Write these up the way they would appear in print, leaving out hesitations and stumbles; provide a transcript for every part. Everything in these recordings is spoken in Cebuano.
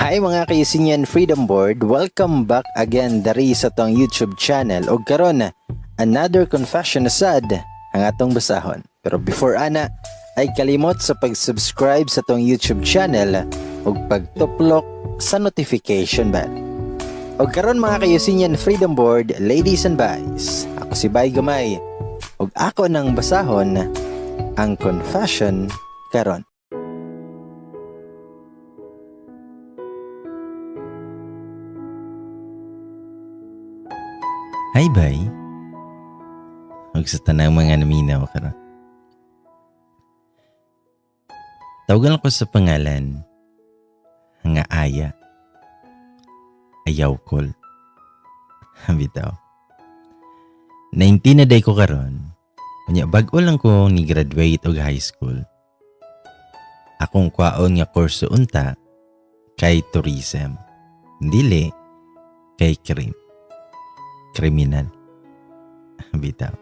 Hi mga ka-Eugenian Freedom Board, welcome back again dari sa tong YouTube channel. Og karon, another confession na sad ang atong basahon. Pero before ana, ay kalimot sa pag-subscribe sa tong YouTube channel ug pagtuplok sa notification bell. Og karon mga ka-Eugenian Freedom Board, ladies and guys, ako si Bay Gamay ug ako nang basahon ang confession karon. Hi, bay. Ug sa tanang mga naminaw karon. Tawagan ko sa pangalan nga Aya. Ayaw kol. Bitaw. 19 na day ko karon. Unya bag-o lang ko ni graduate og high school. Akong kwaon nga kurso unta kay tourism. Dili kay criminal. Bitaw.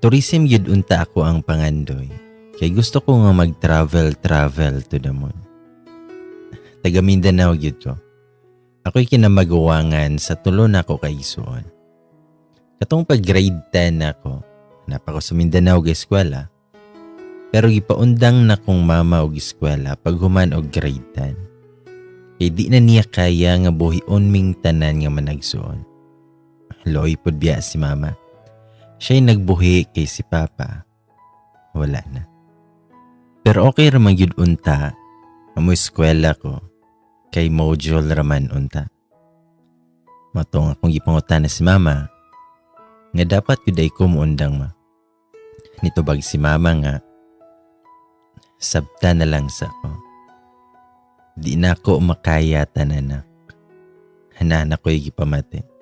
Tourism gyud unta ako ang pangandoy. Kay gusto ko nga mag-travel travel to the moon. Taga Mindanao gyud ko. Ako'y kinamaguwangan sa tulo nako ka igsuon. Katong pag grade 10 ako, napa ko sa Mindanao og eskwela. Pero gipaundang na kong mama og eskwela pag human og grade 10. Kay di na niya kaya nga buhion ming tanan nga managsuon. Looy pod biya si mama. Siya'y nagbuhi kay si papa. Wala na. Pero okay ra man gyud unta amo eskwela ko kay module raman unta. Matong akong gipangutana si mama nga dapat gyud ay ko muundang ma. Nitubag si mama nga sabta na lang sa ko. Di na ako makaya tananak. Hanana ko'y gipamati.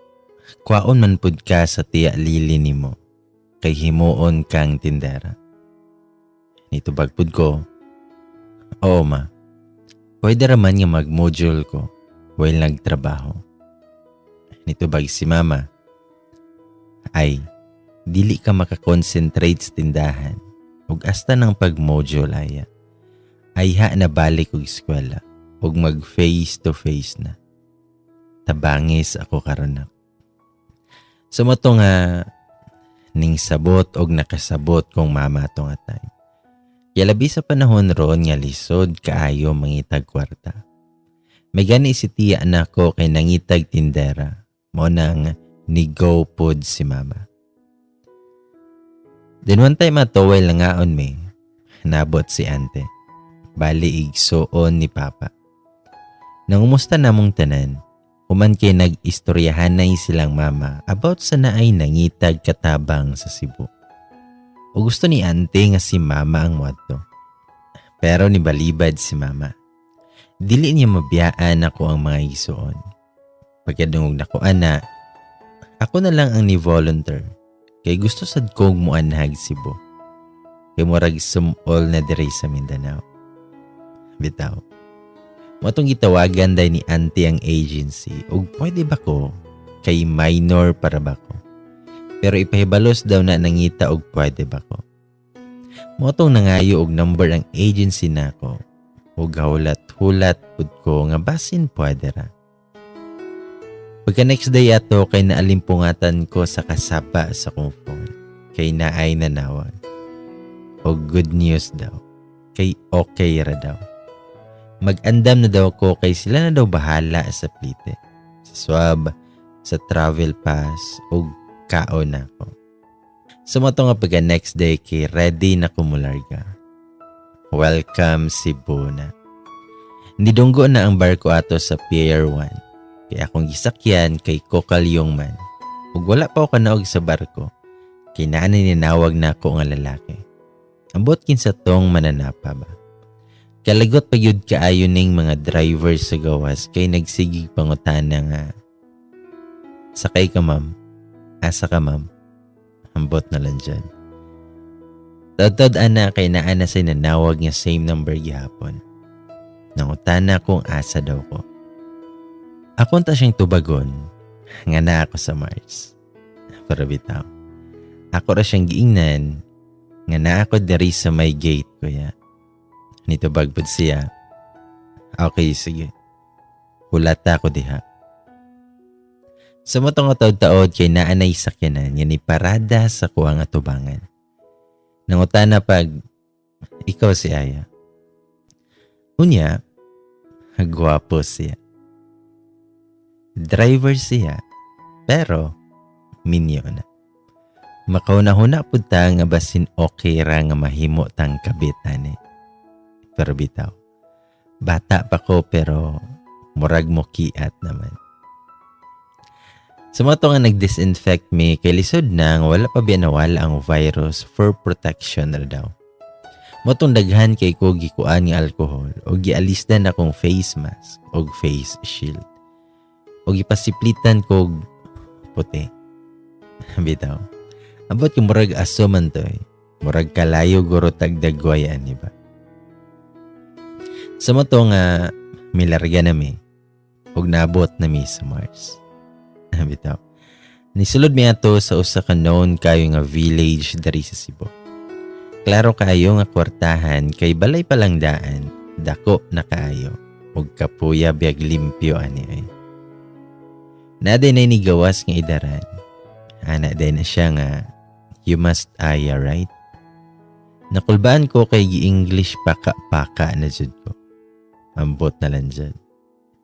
Kwaon man pud ka sa tiya Lili nimo kay himuon kang tindera. Nitubag pud ko, oo ma, pwede raman nga mag-module ko while nagtrabaho. Nitubag si mama, ay, dili ka makakonsentrate sa tindahan ug asta ng pag-module aya. Ayha na balik og eskwela ug mag face to face na. Tabangis ako karon nak. So mo to nga ning sabot og nakasabot kong mama to nga time. Kaya labi sa panahon ron nga lisod kaayo mangitag kwarta. May gani si tiya nako kay nangitag tindera. Mo nang ni-go pod si mama. Then one time ato while nangaon mi, nabot si ante. Bali igsuon ni papa. Nangumusta namong tanan, human kay nag-istoryahanay silang mama about sa naay nangitag katabang sa Cebu. O gusto ni ante nga si mama ang muadto. Pero nibalibad si mama. Dili niya mabiyaan ako ang mga igsuon. Pagkadungog nako ana, ako na lang ang ni-volunteer. Kay gusto sad kong muanhag Cebu. Kay murag sumol na diri sa Mindanao. Bitaw. Mao tong gitawagan day ni ante ang agency ug pwede ba ko kay minor para ba ko. Pero ipahibalos daw na nangita og pwede ba ko. Mao tong nangayo og number ang agency nako ug hulat-hulat pud ko nga basin pwede ra. Pagka next day ato kay naalimpungatan ko sa kasaba sa kong phone kay naay nanawag. Og good news daw kay okay ra daw. Mag-andam na daw ko kay sila na daw bahala sa plite, sa swab, sa travel pass ug kaon nako. So mo to nga pagka next day kay ready na kumularga. Welcome Cebu na. Nidunggo na ang barko ato sa Pier 1. Kay akong gisakyan kay Kokalyong man. Ug wala pa ako kanaog sa barko. Kay naa na ninawag na ako nga lalaki. Ambot kinsa tong mananapa ba. Kalagot pa gyud kaayo ning mga driver sa gawas kay nagsigig pangutana nga sakay ka ma'am, asa ka ma'am, ambot na lang dyan. Tadtad ana kay naa na say nanawag nga same number gihapon. Nangutana kung asa daw ko. Akon ta siyang tubagon nga naa ako sa Mars. Pero bitaw. Ako ra siyang giingnan nga naa ko diri sa may gate kuya. Nitubag pud siya. Okay, sige. Hulata ko diha. Sa mao to nga taod-taod kay naa nay sakyanan nga ni parada sa kuang atubangan. Nangutana pag, "Ikaw si Aya?" Unya, gwapo siya. Driver siya, pero minyo na. Makahuna-huna pud ta nga basin okay ra nga mahimo tang kabit ani. Pero bitaw. Bata pa ko pero murag mo kiat naman. Sa mao to nga nag-disinfect mi kay lisod na nga wala pa biya nawala ang virus, for protection ra daw. Mao tong daghan kay ko gikuan nga alcohol o gialisdan akong face mask og face shield. O gipasiplitan kog puti. Bitaw. Ambot kung murag aso man to eh. Murag kalayo guro tagdagwayan, di ba? Sa mao to nga milarga na mi ug naabot na mi sa Mars. Bitaw. Nisulod mi ato sa usa ka known kayo nga village diri sa Cebu. Klaro kaayo nga kwartahan kay balay pa lang daan, dako na kaayo ug kapuya biyag limpyo ani ay. Naa day na nigawas nga idaran. Ana day na siya nga, "You must Aya, right?" Nakulbaan ko kay gi-English paka-paka na jud ko. Ambot na lang jud.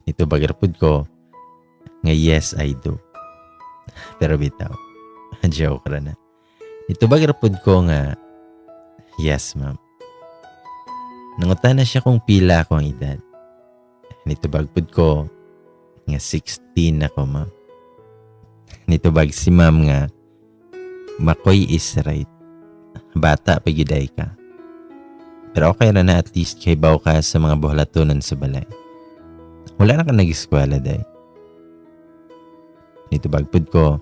Nitubag ra pud ko nga, "Yes, I do." Pero bitaw. Joke ra na. Nitubag ra pud ko nga, "Yes, ma'am." Nangutana siya kung pila ako ang edad. Nitubag pud ko nga 16 ako, ma'am. Nitubag si ma'am nga, "Makoy is right. Bata pa gyud ka. Pero okay ra na, at least kahibaw ka sa mga buhalatonon sa balay. Wala na ka nag-eskwela day?" Nitubag pud ko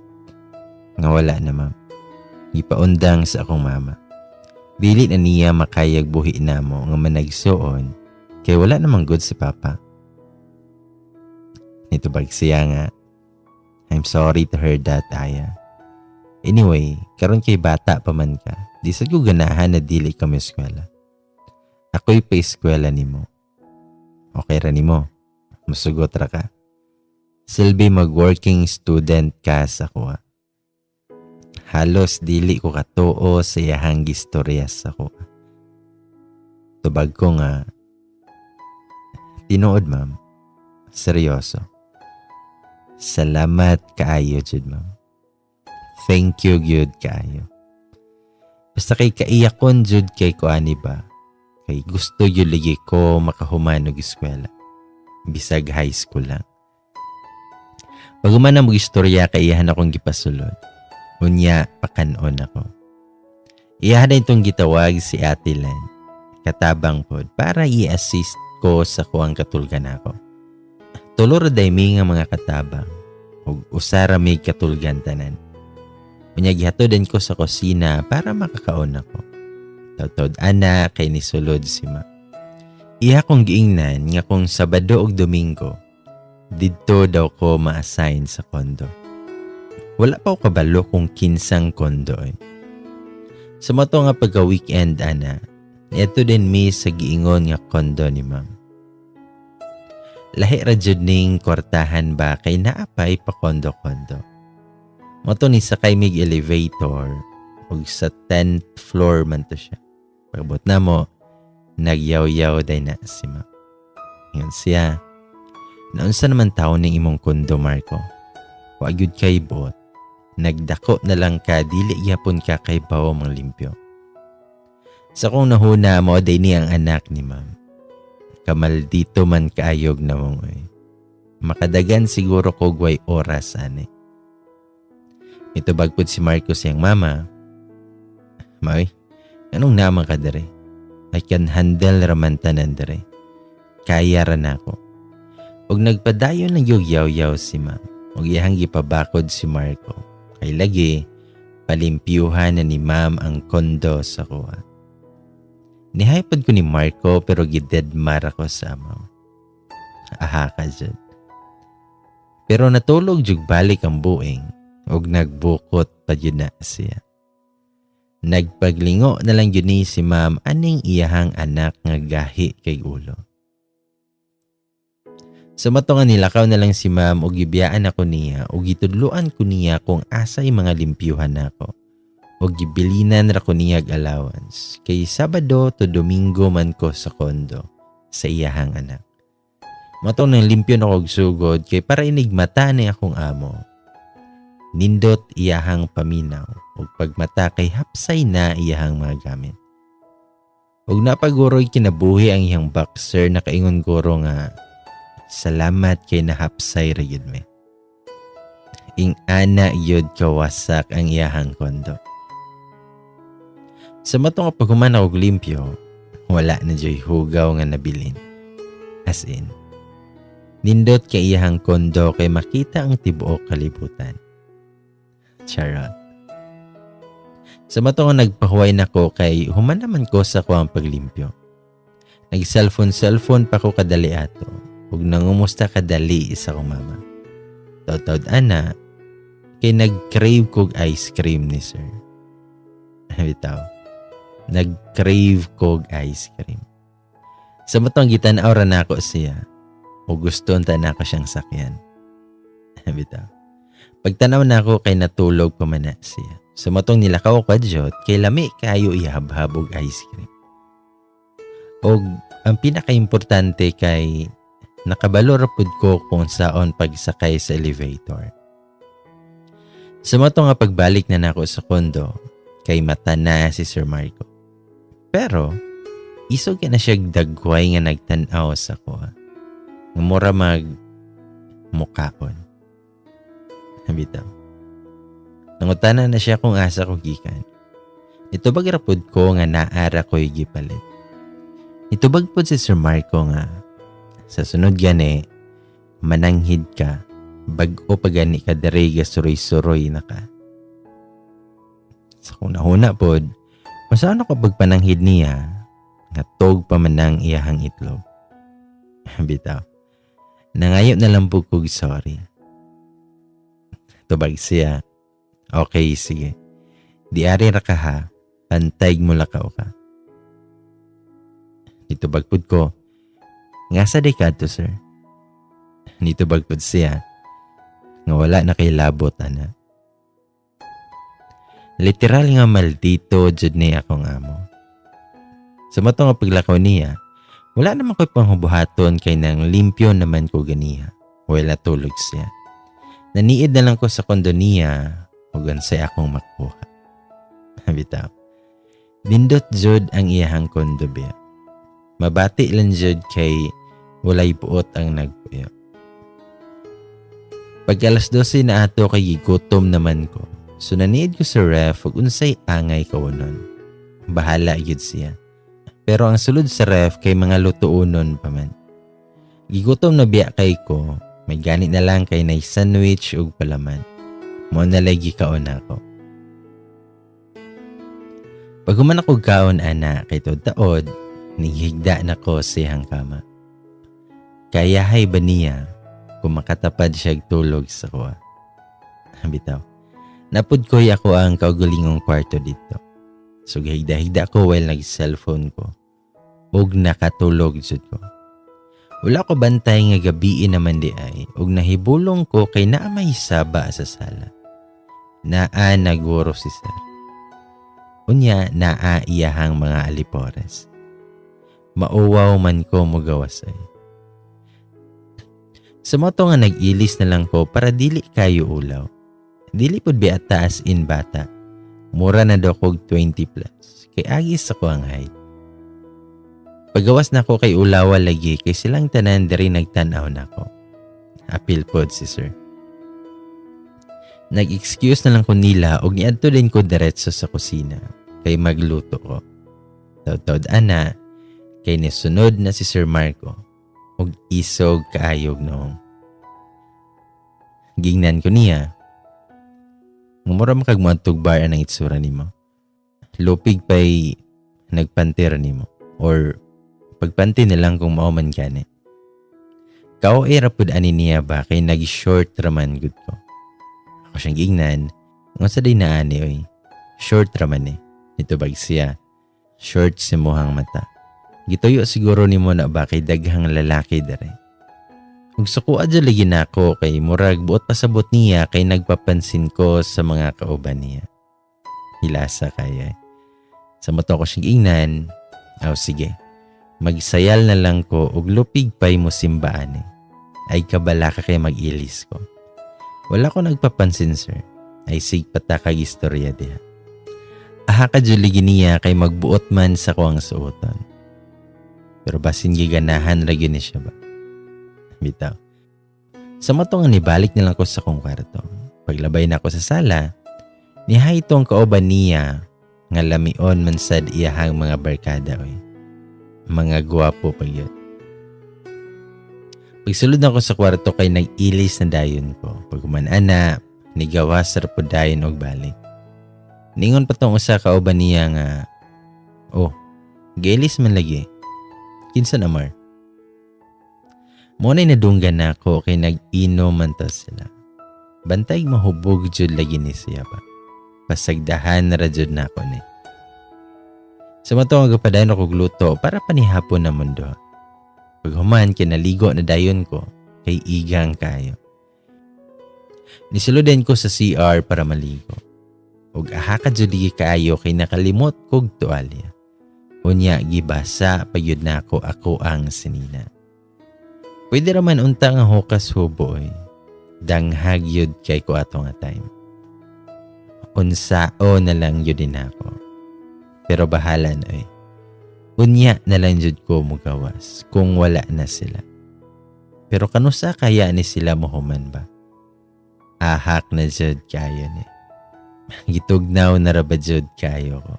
nga wala na, ma'am. Gipaundang sa akong mama. Dili na niya makayag buhi namo nga managsuon kay wala namang good si papa. Nitubag siya nga, "I'm sorry to hear that, Aya. Anyway, karon kay bata pa man ka, di sad ko ganahan na dili ka eskwela. Ako'y pa-eskwela nimo. Okay ra nimo? Musugot ra ka? Silbi mag-working student ka sa kuha." Halos dili ko katuo sa iyahang gistorya sa kuha. Tubag ko nga, "Tinuod, ma'am. Seryoso. Salamat kaayo jud, ma'am. Thank you gyud kaayo." Basta kay kaiyakon jud kay ko ani ba. Kay gusto gyud lagi ko makahuman og eskwela. Bisag high school lang. Paghuman na mag istorya kay iyahan akong gipasulod. Unya, pakanon ako. Iyahan na itong gitawag si Ate Len. Katabang pod para i-assist ko sa kuang katulgan ako. Tulo ra day mi nga mga katabang ug usa ra mi katulgan tanan. Unya gihatodan ko sa kusina para makakaon ako. Tawtawd ana kay nisulod si ma. Iya kong giingnan nga kung Sabado ug Domingo, didto daw ko ma-assign sa kondo. Wala pa ko kabalo kung kinsang kondo eh. Sa mao to nga pagka weekend ana, niadto din mi sa giingon nga kondo ni ma'am. Lahi ra jud ning kwartahan ba kay naa pay pa kondo-kondo. Mao to ni sakay mig elevator ug sa 10th floor man to siya. Pag-abot namo, nagyaw-yaw day na si ma'am. Ingon siya, "Naunsa naman taon ning imong kondo, Marco? Wa gyud kay buot. Nagdako na lang ka, dili gyapon ka kay bawo mang limpyo." Sa kong nahuna, mao day ni ang anak ni ma'am. Kamaldito man kaayog na mong oy. Makadagan siguro ko gway oras ani. Mitubag pud si Marco siyang mama. "May, anong naman ka dere? I can handle raman tanan dere. Kaya ra nako." Ug nagpadayon ng yaw-yaw si ma'am. Ug iyahang gipabakod si Marco. Kay lagi, palimpyuhan na ni ma'am ang kondo sa kuha. Nihaypod ko ni Marco pero gidedmar ako sa amaw. Aha ka jud. Pero natulog jug balik ang buing ug nagbukot pa jud na siya. Nagpaglingo na lang jud ni si ma'am aning iyahang anak nga gahi kay ulo. Sa mato nga nilakaw na lang si ma'am og gibiyaan ako niya og gitudloan ko niya kung asay mga limpyuhan nako. Og gibilinan ra ko niya og allowance kay Sabado to Domingo man ko sa kondo sa iyahang anak. Matong nang limpyo na og sugod kay para inig mata ni akong amo. Nindot iyahang paminaw ug pagmata kay hapsay na iyahang mga gamit. Ug napaguroy kinabuhi ang iyang boxer, nakaingon guro nga salamat kay nahapsay ra gyud me. Ing ana gyud kawasak ang iyahang kondo. Sa mato nga paghuman og limpyo, wala na joy hugaw nga nabilin. As in, nindot kay iyahang kondo kay makita ang tibuok kalibutan. Charot. Sa mato nga nagpahuway nako kay human naman ko sa kuang paglimpyo. Nag-cellphone-cellphone pa ko kadali ato ug nangumusta kadali sa akong mama. Taud-taud ana kay nag-crave kog ice cream ni sir. Bitaw. Nag-crave kog ice cream. Sa matong gitan-aw ra nako siya ug gusto unta nako siyang sakyan. Bitaw. Pagtanaw nako kay natulog pa man na siya. Sa matong nilakaw ko kadyot kay lami kayo ihabhab og ice cream. Og ang pinakaimportante kay nakabalo ra pud ko kung saon pagsakay sa elevator. Sa mato nga pagbalik na nako sa kondo kay mata na si Sir Marco. Pero isog na siya dagway nga nagtan-aw sa ko. Nga mura mag mukaon. Bitaw. Nangutana na siya kung asa ko gikan. Nitubag ra pud ko nga naara ko'y gipalit. Nitubag pud si Sir Marco nga sa sunod gani mananghid ka, bag-o pa gani ka diri, gasuroy-suroy na ka. Sa kung nahuna pod, masano ko pagpananghid niya nga tog pa man ang iyahang itlog. Bitaw. Nangayo na lang po kog sorry. Tubag siya. Okay, sige. Di ari ra ka ha. Pantay mo lakaw ka. Nitubag pud ko. Nga sa day kadto, sir? Nitubag pud siya. Nga wala na kay labot, ana. Literal nga maldito jud ni akong amo. Sa mato nga paglakaw niya, wala naman ko'y panghubuhaton kay nang limpyo naman ko ganiha. Wala, tulog siya. Naniid na lang ko sa kondo niya ug unsay akong makuha. Bitaw. Nindot jud ang iyahang kondo biya. Mabati lang jud kay walay buot ang nagpuyo. Pag alas 12 na ato kay gigutom naman ko. So naniid ko sa ref ug unsay angay kaunon. Bahala gyud siya. Pero ang sulod sa ref kay mga lutuonon pa man. Gigutom na biya kay ko, may gani na lang kay nay sandwich ug palaman. Mo na lay gikaon nako. Pag human ako kaon ana kay taod, nihigda na ko sa iyang kama. Kayahay ba niya kung makatapad siya tulog sa kuha? Bitaw. Napud ko'y ako ang kaugalingong kwarto dito. So gahigda-higda ko while nag-cellphone ko. Ug nakatulog jud ko. Wala ko bantay nga gabii naman di ay ug nahibulong ko kay naa may saba sa sala. Naa naguro si sir. Unya naa iyahang mga alipores. Mauwaw man ko mugawasay. Sa moto nga nag-ilis na lang ko para dili kayo ulaw. Dili pud biya taas in bata. Mura na daw kog 20 plus. Kay agis ako ang height. Pagawas na ko kay ulawa lagi kay silang tanan diri nagtan-aw nako. Apil pod si sir. Nag-excuse na lang ko nila og niadto din ko diretso sa kusina kay magluto ko. Taud-taud ana kay nisunod na si Sir Marco og isog kaayog noong. Gingnan ko niya. Mura makag moadtog bar ang itsura nimo. Lupig pa'y nagpantir nimo or pagpanti na lang kung mao man gani. Kao era pud ani niya ba kay nag-short raman gud ko. Ako siyang gingnan, nga sa day na ani oy. Short raman eh. Nitubag siya. Short si muhang mata. Gituyo siguro nimo na ba kay daghang lalaki dere. Ug sukoa jud lagi nako kay murag buot pasabot niya kay nagpapansin ko sa mga kauban niya. Hilasa kaya. Sa mato ko siyang ingnan, aw sige, magsayal na lang ko og lupig pay mo simbaan eh. Ay kabala ka kay mag-ilis ko. Wala ko nagpapansin, sir. Ay sig patakag istorya diha. Aha ka jud lagi niya kay magbuot man sa kuang suoton. Pero basin giganahan ra gyud ni siya ba. Bitaw. Sa mato nga nibalik na lang ko sa kong kwarto. Paglabay na ako sa sala, nihay itong kauban niya nga lamion man sad iyahang mga barkada oy. Mga guwapo pag yun. Pagsulod na ako sa kwarto kay nag-ilis na dayon ko. Pag human-ana, nigawas ra pud dayon og balik. Ningon pa tong usa ka uban niya nga, "Oh, giilis man lagi. Kinsa na, Mar?" Mo na'y nadunggan nako kay nag-inom man ta sila. Bantay mahubog jud lagi ni siya ba. Pasagdahan ra jud nako ni. Sa mato nga gapadayon ako luto para panihapon na mundo. Paghuman kinaligo na dayon ko kay igang kayo. Nisulod ko sa CR para maligo. Ug aha ka jud kaayo kay nakalimot kog tuwalya. Unya gibasa pagyud nako ako ang sinina. Pwede raman unta nga hukas hubo oy. Danghag yud kay ko ato nga time. Unsao na lang yun din ako. Pero bahala na oy. Unya na lang jud ko mugawas kung wala na sila. Pero kanusa kaya ni sila mohuman ba? Ahak na jud kayo ni. Gitugnaw na ra ba jud kayo ko?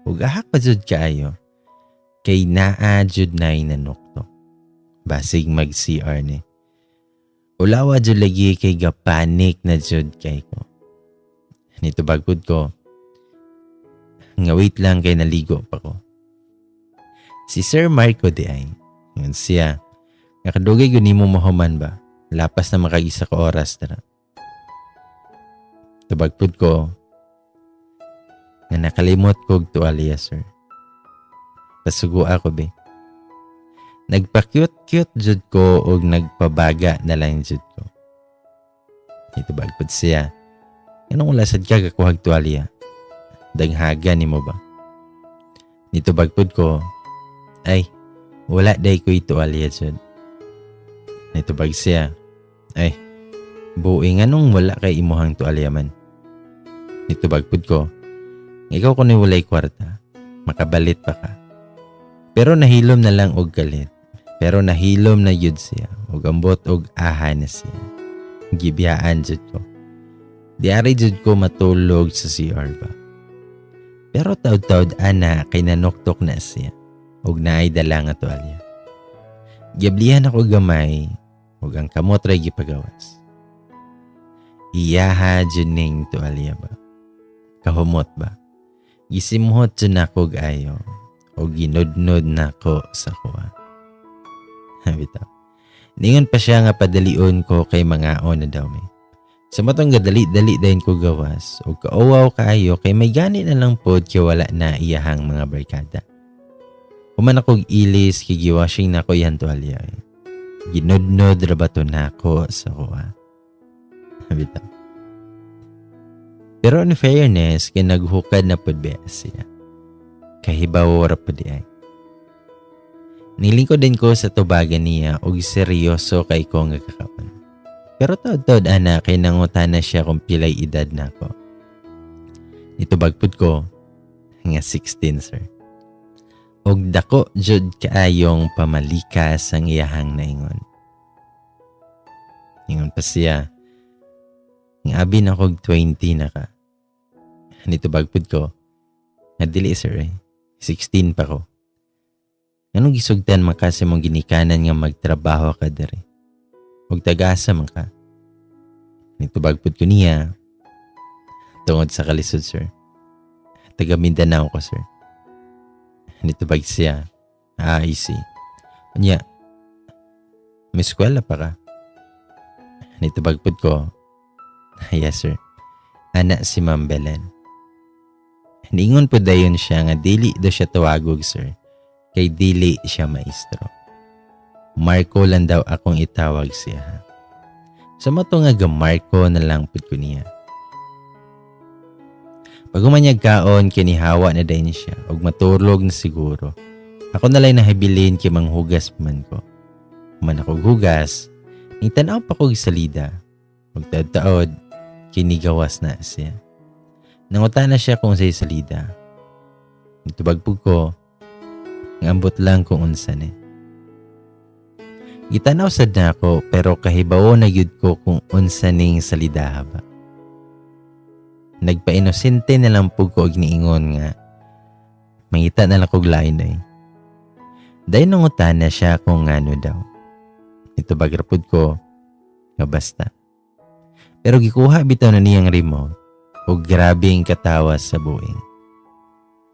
Ug ahak pa jud kayo kay naa jud nay nanuktok. Basig mag CR ni. Ulawa jud lagi kay gapanik na jud kay ko. Nitubag pud ko nga wait lang kay naligo pa ko. Si Sir Marco di ay. Ngun siya, nga kadugay gyud nimo mahuman ba? Lapas na makag-isa ka oras tara. Tubag pud ko nga nakalimot kog tuwalya, sir. Pasugo ako be. Nagpa-cute-cute jud ko og nagpabaga na lang jud ko. Itubag pud siya. Anong wala sad ka gakuhag tuwalya? Danghaga nimo ba? Nitubag pud ko, ay, wala day ko'y tuwalya jud. Nitubag siya, ay, buoy nganong wala kay imuhang tuwalya man? Nitubag pud ko, ikaw kuno'y walay kwarta, makabalit pa ka. Pero nahilom na lang og kalit. Pero nahilom na yun siya, og ambot og aha na siya. Gibiyaan jud ko. Diari jud ko matulog sa CR ba. Pero taud-taud ana kay nanuktok na siya og naay dala nga tuwalya. Giablihan ako gamay ug ang kamot ray gipagawas. Iyaha jud ning tuwalya ba. Kahumot ba. Gisimhot jud nako og ayo og ginudnod nako sa kuha. Bitaw. Ningon pa siya nga padalion ko kay mangaon na daw mi. Sa matong gadali-dali dayon ko gawas og kauwaw kaayo kay may gani na lang pod kay wala na iyahang mga barkada. Human akong ilis kay giwashing nako iyang tuwalya. Ginudnod ra ba to nako sa kuha. Bitaw. Pero in fairness, kay naghukad na pod ba siya. Kahibaw ra pod di ay. Nilingkod din ko sa tubagan niya og seryoso kay ko nga kakaon. Pero taod-taod ana kay nangutana siya kung pilay edad nako. Nitubag pud ko nga 16, sir. Og dako jud kaayong pamalikas ang iyahang naingon. Ingon pa siya, nga abi na kog 20 na ka. Nitubag pud ko, nga dili, sir eh. 16 pa ko. Anong gisugtan man ka sa mong ginikanan nga magtrabaho ka diri? Ug tagasa man ka. Nitubag pud ko niya, tungod sa kalisod, sir. Taga Mindanao ko, sir. Nitubag siya, ah, I see. Unya, may eskwela pa ka? Nitubag pud ko, yes, sir. Ana si Ma'am Belen. Ningon po dayon siya nga dili do siya tawagog sir, kay dili siya maestro. Marco lang daw akong itawag siya. Sa mao to nga ga-Marco na lang pud ko niya. Pag human niya kaon, kinihawa na din siya og matulog na siguro. Ako na lang nahibilin kay manghugas man ko. Human ako hugas, nitanaw pa ko salida. Ug taod-taod, kinigawas na siya. Nangutana siya kung unsay salida. Nitubag pud ko, ngambot lang kung unsa ni. Gitanaw sad na ako pero kahibawo na gyud ko kung unsa ning salidaha ba. Nagpainosente na lang pud ko og niingon nga mangita na lang kog lain ay. Dayon nangutana siya kung ngano daw. Nitubag ra pud ko nga basta. Pero gikuha bitaw na niyang remote ug grabeng katawa sa buing.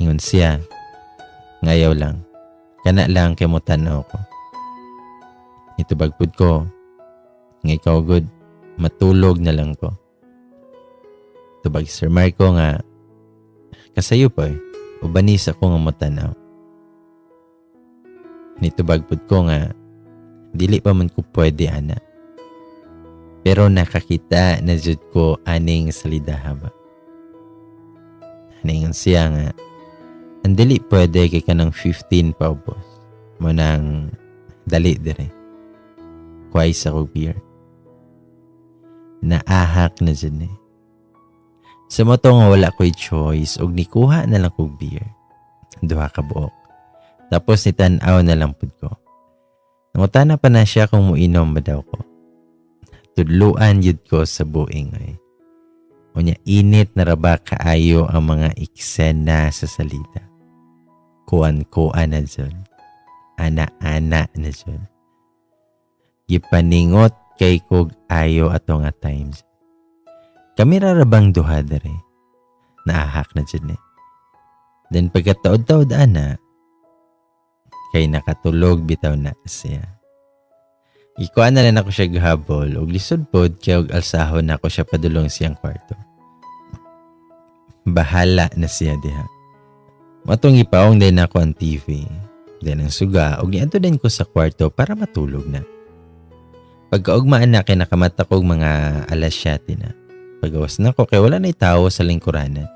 Ingon siya, ngayaw lang. Kana lang kay mo-tan-aw ko. Nitubag pud ko nga ikaw gud, matulog na lang ko. Tubag Sir Marco nga kasayo pa eh. Ubanis ako nga motanaw. Nitubag pud ko nga dili pa man ko pwede ana. Pero nakakita na jud ko aning salidaha ba. Ningon siya nga ang dili pwede kay kanang 15 pa ubos. Mo nang dali dire. Kuhay sa kog beer. Naahak na jud ni. Sa mao to nga wala ko'y choice og nikuha na lang kog beer. Duha ka buok. Tapos nitan-aw na lang pud ko. Nangutana pa na siya kung muinom ba daw ko. Tudluan yun ko sa buing ay. Unya init na raba kaayo ang mga eksena sa salida. Kuan-kuan na dyan. Ana-ana na dyan. Gipaningot kay kog ayo ato nga times. Kami rarabang duha dere. Naahak na dyan eh. Then pagkataod-taod ana, kay nakatulog bitaw na siya. Ikuan na lang ako siya gahabol ug lisod pod kay og alsahon na ako siya padulong siyang kwarto. Bahala na siya diha. Matong ipaong din ako ang TV. Then ang suga ug niadto din ko sa kwarto para matulog na. Pagkaugmaan na kay nakamata kog mga alas 7 na. Pagawas na ko kay wala na'y tao sa lingkuranan.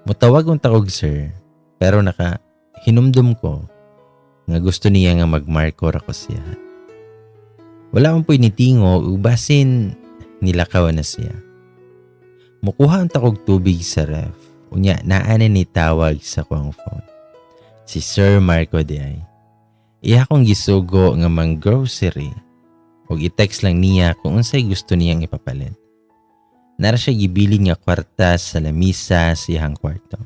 Mutawag kong takog sir, pero naka hinumdum ko nga gusto niya nga magmarko ra ko siya. Wala man po'y nitingo ug basin nilakaw na siya. Mukuha ang takog tubig sa ref. Unya naa na ni tawag sa kuang phone. Si Sir Marco di ay. Iya akong gisugo nga mang grocery ug i-text lang niya kung unsay gusto niyang ipapalit. Nara siya gibilin nga kwarta sa lamisa sa iyang kwarto.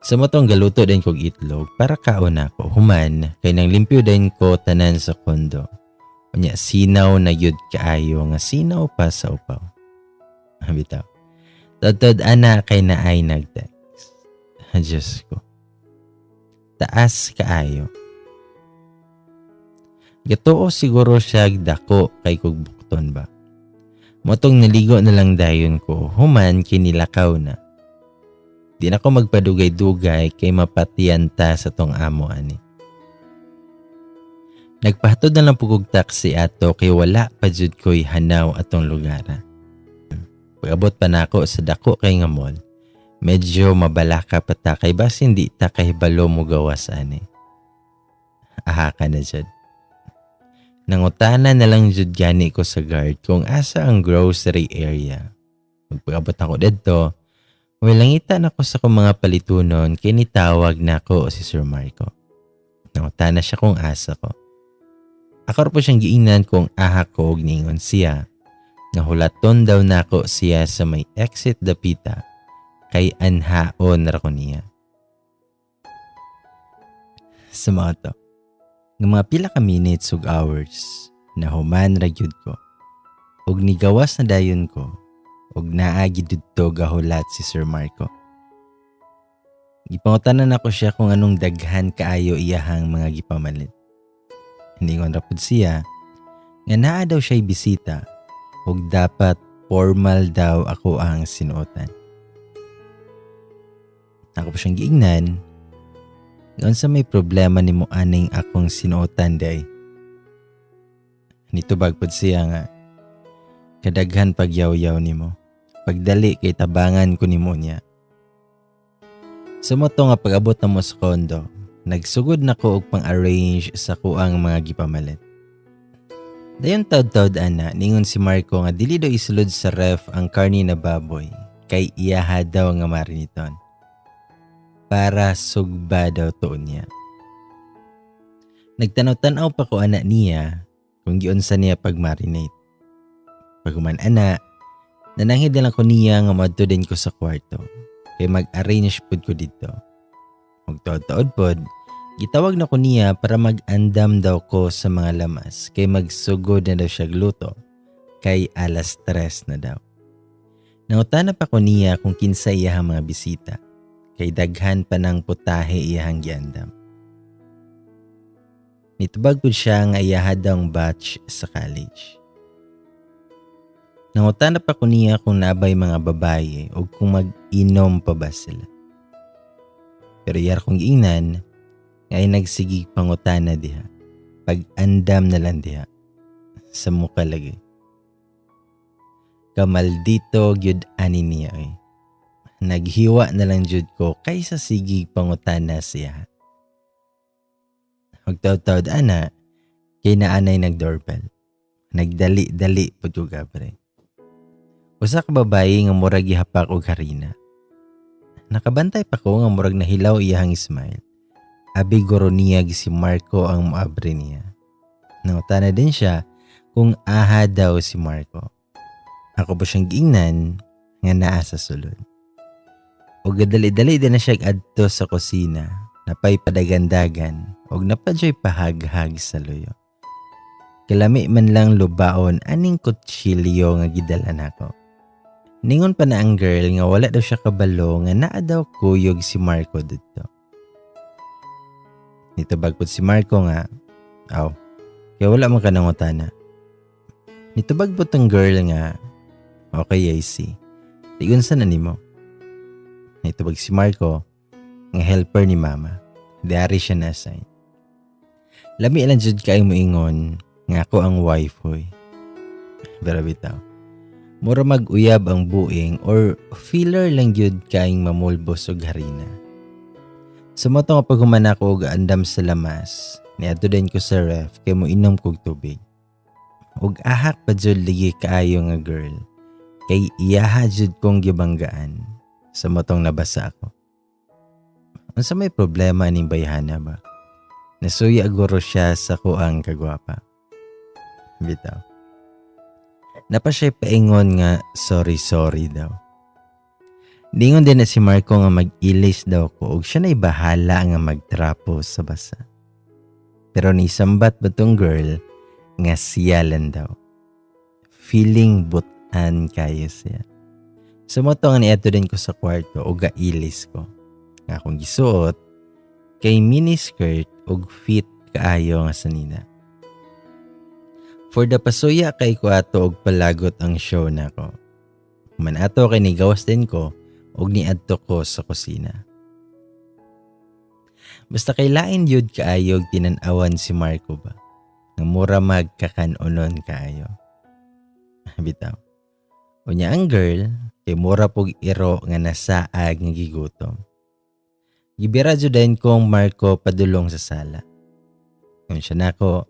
Sa motong galuto din kog itlog para kaon nako. Human kay nang limpyo din ko tanan sa kondo. Unya sinaw na gyud kaayo nga sinaw pa sa upaw. Bitaw. Todtod ana kay naay nag-text. Diyos ko. Taas kaayo. Gatuo siguro siya dako kay kog bukton ba. Motong naligo na lang dayon ko, human kinilakaw na. Di na ko magpadugay-dugay kay mapatiyan ta sa tong amo ani. Nagpahatod na lang pugog taxi ato kay wala pa jud ko'y hanaw atong lugara. Pag-abot pa nako sa dako kay nga mall, medyo mabalaka pa ta kay basin di ta kahibalo mo gawas ani. Aha ka na jud. Nangutana na lang jud gani ko sa guard kung asa ang grocery area. Pagpag-abot ako didto, langita na ko sa kong mga palitunon kay nitawag na ako si Sir Marco. Nangutana siya kung asa ko. Ako po siyang giingnan kung aha ko og niingon siya. Nga hulaton daw nako siya sa may exit dapita kay anhaon ra ko niya. Sa mga to, nga mga pila ka minutes ug hours na human ra gyud ko. Ug nigawas na dayon ko ug naa gid didto gahulat si Sir Marco. Gipangutanan nako siya kung anong daghan kaayo iyahang mga gipamalit. Ningon ra pud siya nga naa daw siya'y bisita ug dapat formal daw ako ang sinuotan. Ako pa siyang giingnan nga unsa may problema nimo aning akong sinuotan day. Nitubag pud siya nga, "Kadaghan pagyaw-yaw nimo. Pagdali kay tabangan ko nimo niya." Sa mao to nga pag-abot namo sa condo, nagsugod na ko og pang-arrange sa kuang mga gipamalit. Dayon taud-taud ana, ningon si Marco nga dili daw isulod sa ref ang karni na baboy kay iyaha daw nga mariniton. Para sugba daw to niya. Nagtanaw-tanaw pa ko ana niya kung giunsa niya pag-marinate. Paghuman ana, nananghid na lang ko niya nga moadto din ko sa kwarto kay mag-arrange pud ko didto. Ug taod-taod pod, gitawag na ko niya para mag-andam daw ko sa mga lamas kay magsugod na daw siya luto kay 3:00 na daw. Nangutana pa ko niya kung kinsa iyahang mga bisita kay daghan pa ng putahe iyahang giandam. Nitubag pud siya nga iyaha daw ang batch sa college. Nangutana pa ko niya kung nabay mga babaye o kung mag-inom pa ba sila. Pero iyar kong giingnan nga ay nagsigig pangutana diha. Pag-andam na lang diha. Sa muka lagi. Kamaldito gyud ani niya eh. Naghiwa na lang jud ko kaysa sigig pangutana siya. Ug taod-taod ana, kay naanay nag-doorbell. Nagdali-dali pud ko gabre. Usa ka babaye nga murag gihapak og harina. Nakabantay pa ko nga murag nahilaw iyahang smile. Abi guro niya si Marco ang moabre niya. Nangutana din siya kung aha daw si Marco. Ako pa siyang giingnan nga naa sa sulod. Og dali-dali din na siya adto sa kusina, napay padagandagan og napadyoy pahaghag sa luyo. Kalami man lang lubaon aning kutsilyo nga gidala nako. Ningon pa na ang girl nga wala daw siya kabalo nga naa daw kuyog si Marco didto. Nitubag pud si Marco nga, "Aw, kaya wala man ka nangutana." Nitubag pud tong girl nga, "Okay, I see. Tigun sa na nimo?" Nitubag si Marco nga helper ni Mama. Diari siya na-assign. Lami lang jud kay moingon nga ako ang wife hoy. Pero bitaw, mura mag-uyab ang buing or filler lang gyud kaing mamulbos og harina. Sa mao to nga paghuman ako og andam sa lamas, niadto din ko sa ref kay moinom kog tubig. Ug ahak pa jud ligi kaayo nga girl kay iyaha jud kong gibanggaan sa mao tong nabasa ako. Unsa may problema ning bayhana ba? Nasuya guro siya sa kuang kagwapa. Bitaw. Napa siya paingon nga sorry sorry daw. Ningon din na si Marco nga mag-ilis daw ko ug siya na'y bahala nga magtrapo sa basa. Pero nisambat ba tong girl nga siya lang daw. Feeling butan kayo siya. Sa mao to nga niadto din ko sa kwarto ug gailis ko. Nga akong gisuot kay miniskirt ug fit kaayo nga sanina. For the pasuya kay ko ato og palagot ang show nako. Man ato kay nigawas din ko og niadto ko sa kusina. Basta kay lain yun kaayog tinan-awan si Marco ba. Nga mura magkakanunon kaayo. Bitaw. Unya ang girl kay mura pog iro nga nasaag nga gigutom. Gibira jud din kong Marco padulong sa sala. Ingon siya nako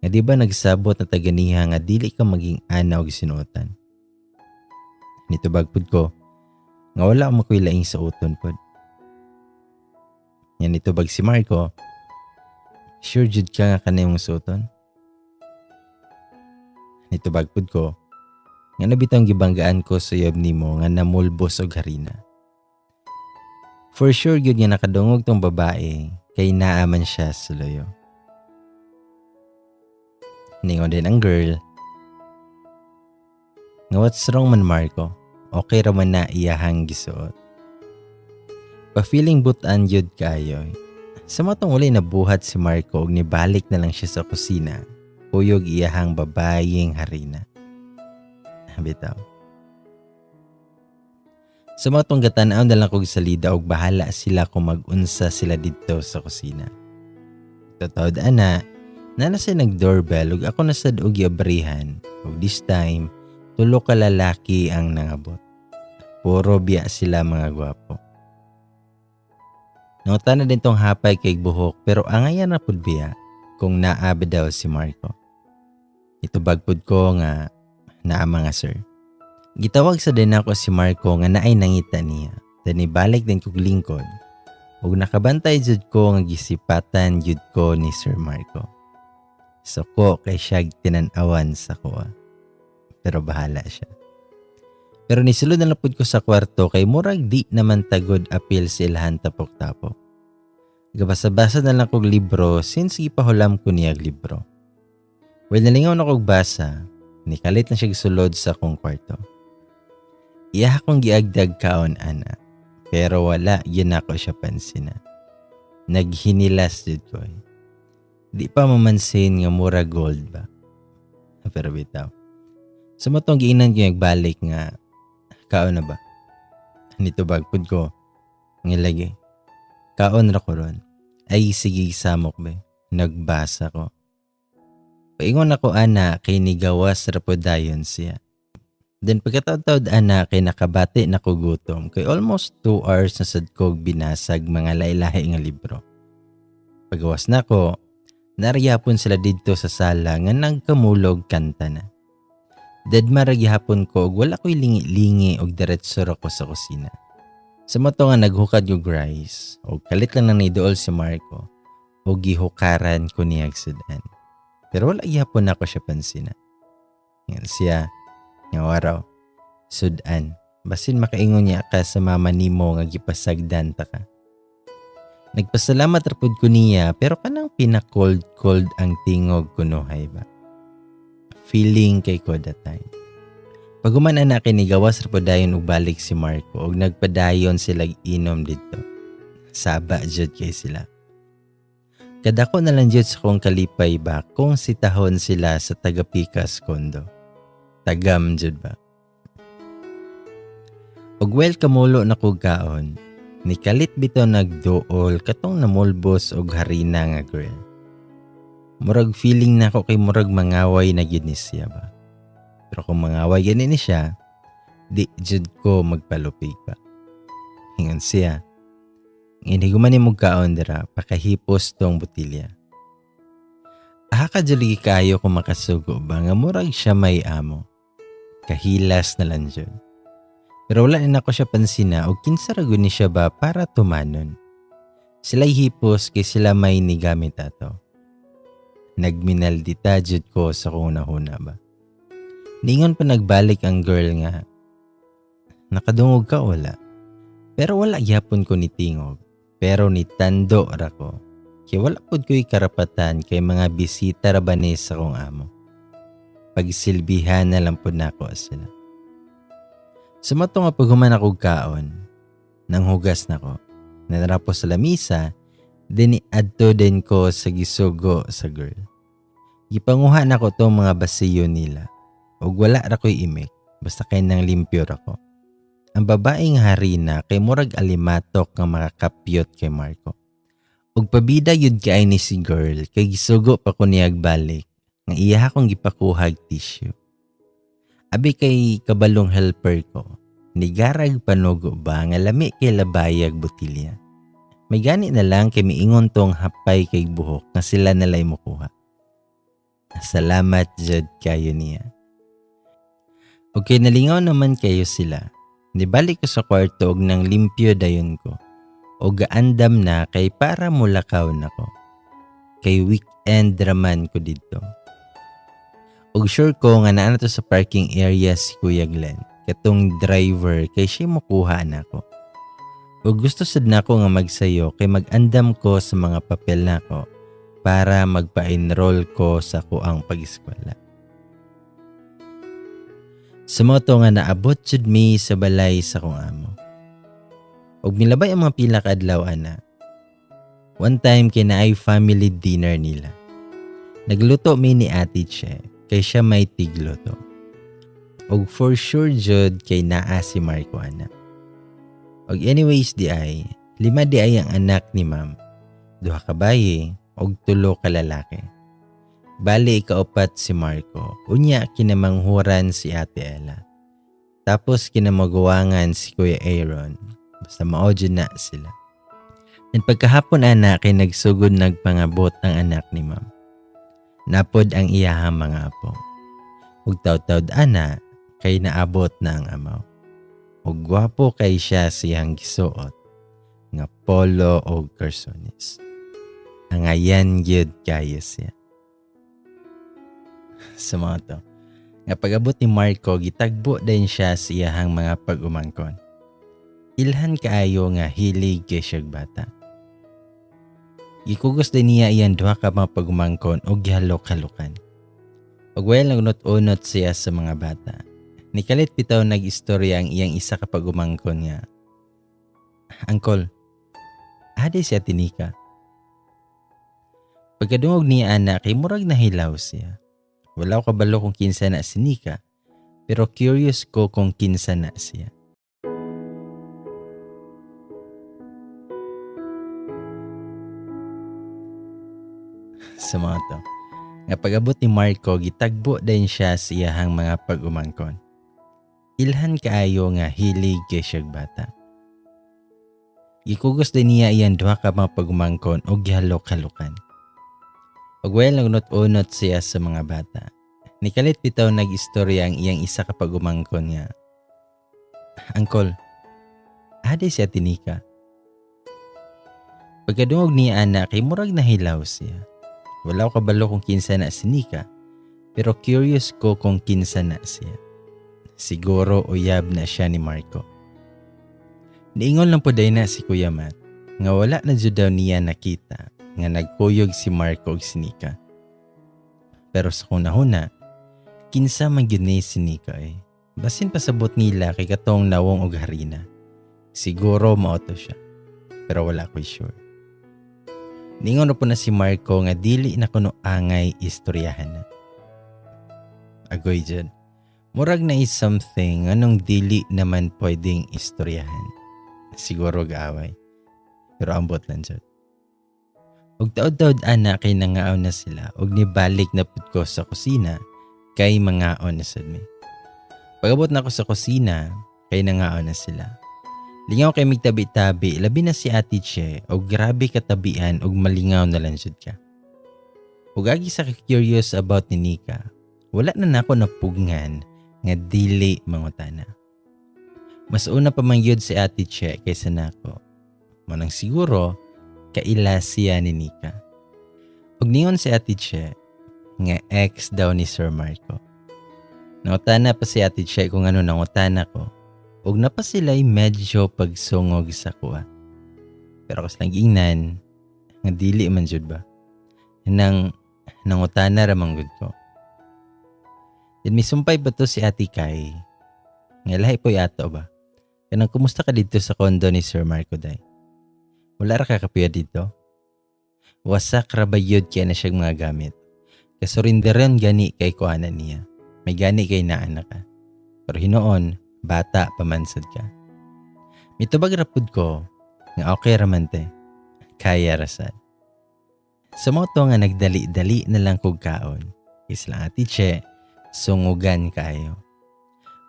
nga di ba nagsabot na taganiha nga dili ka maging ana og sinuotan. Nitubag pud ko nga wala mo ko'y laing suoton pod. Nga nitubag si Marco, "Sure jud ka nga kanay mong suoton?" Nitubag pud ko nga nabitong gibanggaan ko sa uyab nimo nga namulbos og harina. For sure gyud nga nakadungog tong babae kay naa man siya sa luyo. Ningon din ang girl nga what's wrong man Marco, okay ra man na iyahang gisuot. Pa-feeling butan gyud kaayo. Sa mao tong uli nabuhat si Marco og nibalik na lang siya sa kusina, kuyog iyahang babayeng harina. Bitaw. Sa mao tong gatan-aw na lang kog salida og bahala sila kung mag-unsa sila didto sa kusina. Totoo ana, Naa na say nag-doorbell ug ako na sad og giabrihan ug this time tulo ka lalaki ang nangabot. Puro biya sila mga gwapo. Nangutana din tong hapay kay buhok pero angayan ra pud biya kung naa ba daw si Marco. Itubag pud ko nga naa, mga sir. Gitawag sa din ako si Marco nga naay nangita niya. Then ibalik din kog lingkod. Ug nakabantay jud ko nga gisipatan jud ko ni Sir Marco. Suko kay siya tinan-awan sa kuha. Pero bahala siya. Pero nisulod na lang pud ko sa kwarto kay murag di naman tagod apil sa ilahan tapok-tapok. Gabasa-basa na lang kog libro since gipahulam ko niyag libro. Well, nalingaw na kog basa, nikalit na siya sulod sa akong kwarto. Iya akong giagdag kaon ana, pero wala gyud nako siya pansina. Naghinilas jud ko eh. Di pa mamansin nga mura gold ba. Pero bitaw. Sa mao tong giingnan ko nagbalik nga kaon na ba. Nitubag pud ko ngilagi. Kaon ra ko ron. Ay sige, samok be. Nagbasa ko. Paingon ako ana kay nigawas ra pod dayon siya. Then pagkataod-taod ana kay nakabati na ko gutom kay almost 2 hours na sad kog binasag mga lahi-lahi nga libro. Pagawas na ko, nariyapon sila didto sa sala nga nagkamulog kanta na. Deadma ra gihapon ko ug wala ko'y lingi-lingi og diretso ra ko sa kusina. Sa mao to nga naghukad og rice og kalit lang nang niduol si Marco og gihukaran ko niyag sudan. Pero wala gihapon nako siya pansina. Ingon siya nga waraw, "Sudan, basin makaingon niya ka sa mama nimo nga gipasagdan ta ka." Nagpasalamat ra pud ko niya pero kanang pina-cold cold ang tingog kunuhay ba. Feeling kay ko that time. Paghuman ana kay nigawas ra pud dayon og balik si Marco og nagpadayon sila inom didto. Saba jud kay sila. Kadako na lang jud sa kong kalipay ba kung sitahon sila sa taga-Pikas kondo. Tagam jud ba. Og well kamulo na kog kaon, nikalit bitaw nagduol katong namulbos og harina nga girl. Murag feeling nako kay murag mangaway na gyud ni siya ba. Pero kung mangaway gani ni siya, di jud ko magpalupig pa. Ingon siya, "Inhiguman nimo kaon dira, pakahipos tong botilya." Aha ka jud lagi kaayo kung makasugo ba nga murag siya may amo. Kahilas na lang jud. Pero wala na nako siya pansina og kinsa ra gud ni siya ba para tumanon. Sila'y hipos kay sila may nigamit ato. Nagminaldita jud ko sa kong hunahuna ba. Ningon pa nagbalik ang girl nga, "Nakadungog ka, wala?" Pero wala gyapon ko ni tingog. Pero ni tando ra ko. Kay wala pud ko'y karapatan kay mga bisita ra ba ni sa kong amo. Pagsilbihan na lang pud nako sila. Sa mao to nga paghuman ako kaon, nanghugas na ko. Nanarapo sa lamisa, then adto din ko sa gisugo sa girl. Gipanguha na ko tong mga basiyo nila. Ug wala ra ko'y imik, basta kay nang limpyo ra ko. Ang babaeng harina kay murag alimatok nga makakapyot kay Marco. Ug pabida yun kay ni si girl kay gisugo pa ko niyag balik nga iya akong gipakuhag tissue. Abi kay kabalong helper ko, nigarag panugo ba nga lami kay labayag botilya. May gani na lang kay miingon tong hapay kay buhok nga sila nalay mukuha. Salamat jud kayo niya. Okay, nalingaw naman kayo sila. Nibalik ko sa kwarto og nang limpyo dayon ko. O gaandam na kay para mulakaw nako. Kay weekend raman ko didto. Og sure ko nga naa na to sa parking area si Kuya Glenn. Katong driver kay siya mukuha nako. Og gusto sad nako nga magsayo kay mag-andam ko sa mga papel nako para magpa-enroll ko sa kuang pag-eskwela. Sa mao to nga naabot jud mi sa balay sa kong amo. Og milabay ang mga pila ka adlaw ana. One time kay naay family dinner nila. Nagluto mi ni Ate Che kay siya may tigluto. Og for sure jud kay naa si Marco ana. Og anyways di ay, lima di ay ang anak ni ma'am. Duha ka bayi og tulo ka lalaki. Bali ikaupat si Marco, unya kinamanghuran si Ate Ella. Tapos kinamaguwangan si Kuya Aaron. Basta mao jud na sila. And pagkahapon ana kay nagsugod nagpangabot ang anak ni ma'am. Napod ang iyahang mga apo. Ug taud-taud ana kay naabot na ang amaw. Ug gwapo kay siya siyang gisuot nga polo og karsones. Angayan gyud kayo siya. Sa mga to, nga pag-abot ni Marco, gitagbo din siya sa iyahang mga pag-umangkon. Ilhan kaayo nga hilig kay siyag bata. Gikugos din niya iyan duha ka mga pag-umangkon og gihalok-halukan. Ug well nagunot-unot siya sa mga bata. Nikalit bitaw nag-istorya ang iyang isa ka pag-umangkon nga, "Angkol, adi siya tinika." Pagkadungog niya ana kay murag nahilaw siya. Wala ko kabalo kung kinsa na si Nika, pero curious ko kung kinsa na siya. Sa mga to, nga pag-abot ni Marco, gitagbo din siya sa iyahang mga pag-umangkon. Ilhan kaayo nga hilig kay siyag bata. Gikugos din niya iyan duha ka mga pag-umangkon og gihalok-halukan. Ug well nagunot-unot siya sa mga bata. Nikalit bitaw nag-istorya ang iyang isa ka pag-umangkon nga, "Angkol, adi siya tinika." Pagkadungog niya ana kay murag nahilaw siya. Wala ko kabalo kung kinsa na si Nika, pero curious ko kung kinsa na siya. Siguro uyab na siya ni Marco. Niingon lang po day na si Kuya Matt, nga wala na jud daw niya nakita nga nagkuyog si Marco og si Nika. Pero sa kunahuna, kinsa man gyud ni si Nika eh. Basin pasabot nila kay katong nawong og harina. Siguro mao to siya, pero wala ko'y sure. Ningon na po na si Marco nga dili na kuno angay istoryahan na. Agoy dyan. Murag na is something anong dili naman pwedeng istoryahan. Siguro gaaway. Pero ambot lang dyan. Og taod-taod ana kay nangaon na sila og nibalik na pud ko sa kusina kay mangaon na sad mi. Pag-abot na ako sa kusina kay nangaon na sila. Lingaw kay migtabi-tabi, labi na si Ate Che og grabe katabian og malingaw na lang jud ka. Ug agi sa curious about ni Nika, wala na nako napugngan nga dili mangutana. Mas una pa man gyud si Ate Che kaysa nako. Manang siguro kaila siya ni Nika. Ug ningon si Ate Che nga ex daw ni Sir Marco. Nangutana pa si Ate Che kung ano nangutana ko. Ug na pa sila'y medyo pagsungog sa kuha. Pero kas lang giingnan, nga dili man jud ba. Nang nangutana ra man gud ko. Then misumpay ba to si Ate Kai? Nga lahi po'y ato ba? Kanang kumusta ka dito sa kondo ni Sir Marco day? Wala ra ka kapuya dito? Wasak ra ba yun kaya na siyang mga gamit? Kasurinderan gani kay kuana niya. May gani kay naana ka. Pero hinoon, bata pamansad ka. Mitubag rapod ko nga okay raman te. Kaya rasad. Sa mga to nga nagdali-dali na lang kog kaon. Isla Ate Che, sungugan kaayo.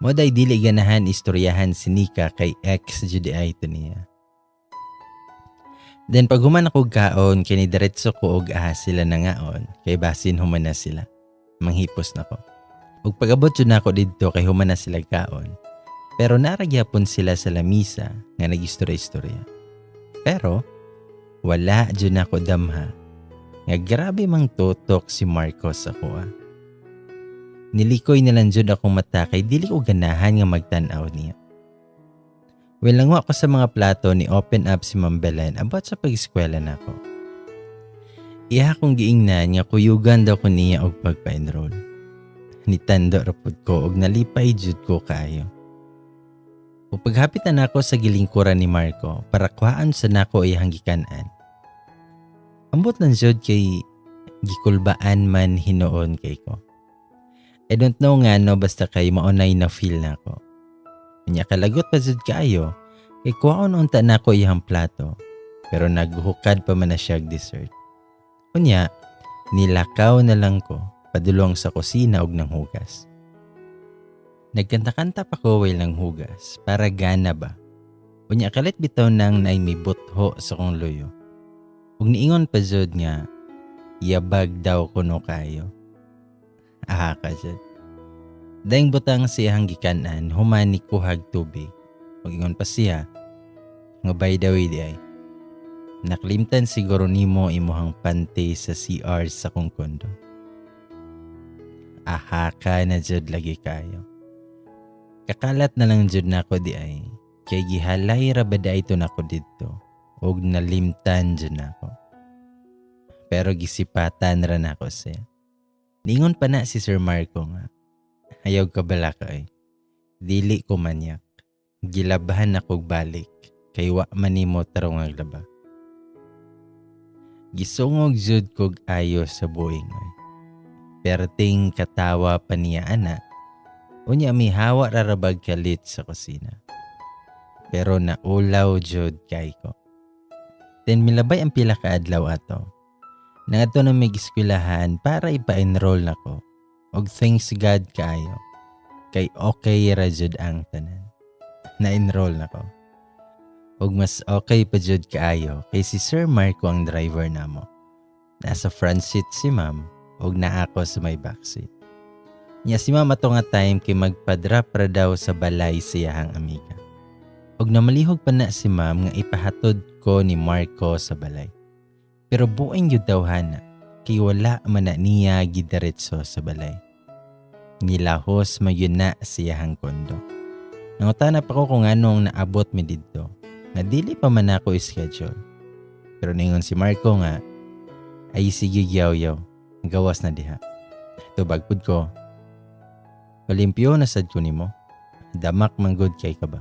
Moday dili ganahan istoryahan si Nika kay ex GDI to niya. Then pag human ako kaon, kinidiretso ko og aha sila nangaon, kay basin human na sila. Manghipos na ko. Ug pag-abot jud nako didto kay human na sila kaon. Pero naragyapon sila sa lamisa nga nagistorya-istorya. Pero wala jud nako damha nga grabe mang tutok si Marcos sa kuha. Nilikoy na lang jud akong mata kay dili ko ganahan nga magtan-aw niya. Well, langwa ko sa mga plato ni open up si Ma'am Belen about sa pag-eskwela nako. Iha kong giingnan nga kuyugan daw ko niya og pagpa-enroll. Nitando ra pud ko og nalipay jud ko kaayo. Ug paghapit na nako sa gilingkuran ni Marco para kuhaan sa nako iyang gikan-an. Ambot lang jud kay gikulbaan man hinuon kay ko. I don't know nga no basta kay maunay na feel nako. Nya kalagot pa jud kaayo kay kuhaon unta nako iyang plato pero naghuhukad pa man na siya og dessert. Unya Nilakaw na lang ko padulong sa kusina og nanghugas. Nagkanta-kanta pa ko while nanghugas para gana ba. Unya kalit bitaw nang naay mibutho sa kong luyo. Ug niingon pa jud nga yabag daw kuno kayo. Aha ka jud. Daing butang siyang gikanan human ni kuhag tubig. Ug ingon pa siya nga by the way di ay, nakalimtan siguro nimo imuhang panty sa CR sa kong kondo. Aha ka na jud lagi kayo. Kakalat na lang jud nako di ay. Kay gihalay ra ba ito nako didto ug nalimtan jud nako. Pero gisipatan ra nako siya. Ningon pa na si Sir Marco nga, ayaw ka bala ka ay. Dili ko manyak. Gilabahan ako balik kay wa man nimo tarong laba. Gisungog jud kog ayo sa buing ay. Perting katawa pa niya ana. Unya mihawa rarabag kalit sa kusina. Pero naulaw jud kay ko. Then milabay ang pila ka adlaw ato. Nangadto na may eskwelahan para ipa-enroll nako. Og thanks God kaayo. Kay okay ra jud ang tanan. Na-enroll nako. Og mas okay pa jud kaayo kay si Sir Marco ang driver namo. Nasa front seat si ma'am og naa ako sa may back seat. Nya si ma'am ato nga time kay magpa-drop ra daw sa balay siyahang amiga. Og namalihog pa na si ma'am nga ipahatod ko ni Marco sa balay. Pero buing yun daw hana, kay wala man na niya gidiretso sa balay. Nilahos magyun na siyahang kondo. Nangutana pa ko kung anong naabot mi didto, nga dili pa man ako schedule. Pero ningon si Marco nga, ay sige yaw-yaw, gawas na diha. Tubag pud ko, palimpyo na sad ko nimo, damak manggod kay ka ba.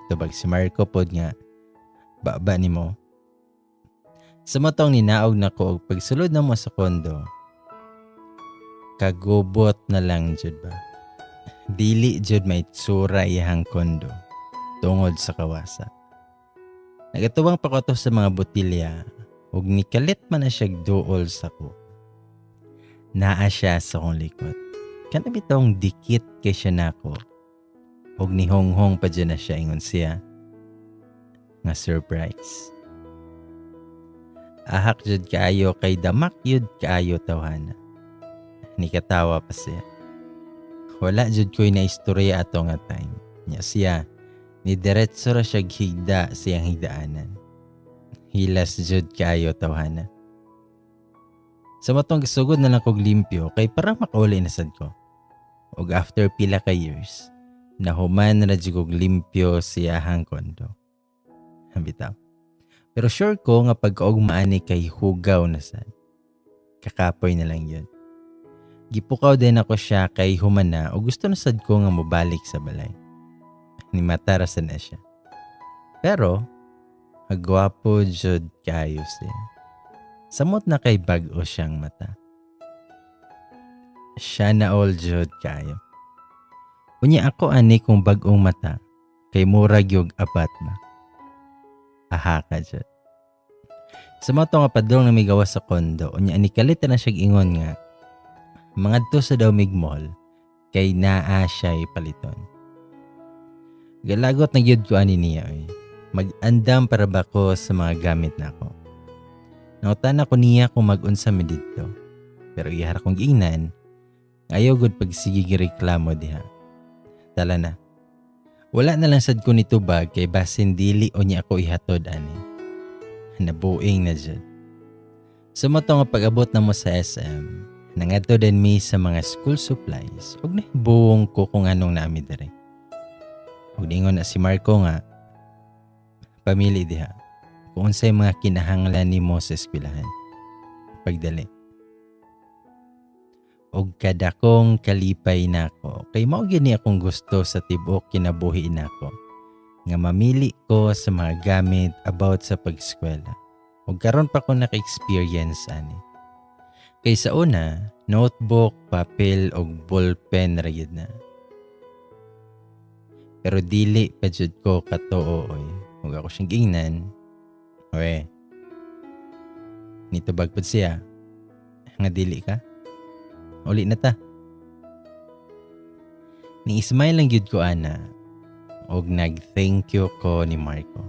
Tubag si Marco pod nga, baba nimo. Sa matong ninaog na ko og pagsulod na mo sa kondo, kagubot na lang jud ba. Dili jud maitsura iyang kondo tungod sa kawasa. Nagatubang pa ko to sa mga botilya ug nikalit man na siya duol sa ko. Naa siya sa akong likod. Kana bitong dikit kay siya nako. Ug nihonghong pa dyan na siya ingon siya nga surprise. Ahak jud kaayo kay damak yud kaayo tawhana. Nikatawa pa siya. Wala jud ko'y na istorya ato nga time. Nya siya, ni diretso ra siya higda siyang higdaanan. Hilas jud kaayo tawhana. Sa matong gisugod na lang kog limpyo kay para makauli na sad ko. Og after pila ka years, nahuman ra jud kog limpyo siyahang kondo. Bitaw. Pero sure ko nga pagkaugmaan ni kay hugaw na sad. Kakapoy na lang yun. Gipukaw din ako siya kay humana o gusto na sad ko nga mobalik sa balay. Ni matarasan na siya. Pero, agwapo jud kayo siya. Samot na kay bag-o siyang mata. Siya na all jud kayo. Unya ako ani kung bag-ong mata kay murag yug apat ba. Aha ka jud. Sa mga nga padulong na may gawas sa kondo, unya ani kalit na siya ingon nga mangadto sa daw mig mall kay naa siya paliton. Galagot na gyud ko ani niya oy. Mag-andam para ba ko sa mga gamit nako. Nangutana ko niya kung mag-unsa mi didto. Pero ihara kong giingnan, ayaw gud pagsige gireklamo diha. Tala na. Wala na lang sad ko nitubag kay basin dili o niya ako ihatod ani. Nabuing na jud. Sumato nga pag-abot na mo sa SM, nangadto din mi sa mga school supplies ug nahibuong ko kung anong naami diri. Ug ningon na si Marco nga, pamili diha kung unsay mga kinahanglan nimo sa eskwelahan. Pagdali. Og kadakong kalipay nako kay mao gyud ni akong gusto sa tibuok kinabuhi nako nga mamili ko sa mga gamit about sa pag-eskwela. Ug karon pa ko naka-experience ani. Kay sa una, notebook, papel ug ballpen ra gyud na. Pero dili pa jud ko katuo oy. Ug ako siyang giingnan. Oy. Nitubag pud siya. Nga dili ka? Uli na ta. Ni smile lang gyud ko ana og nag-thank you ko ni Marco.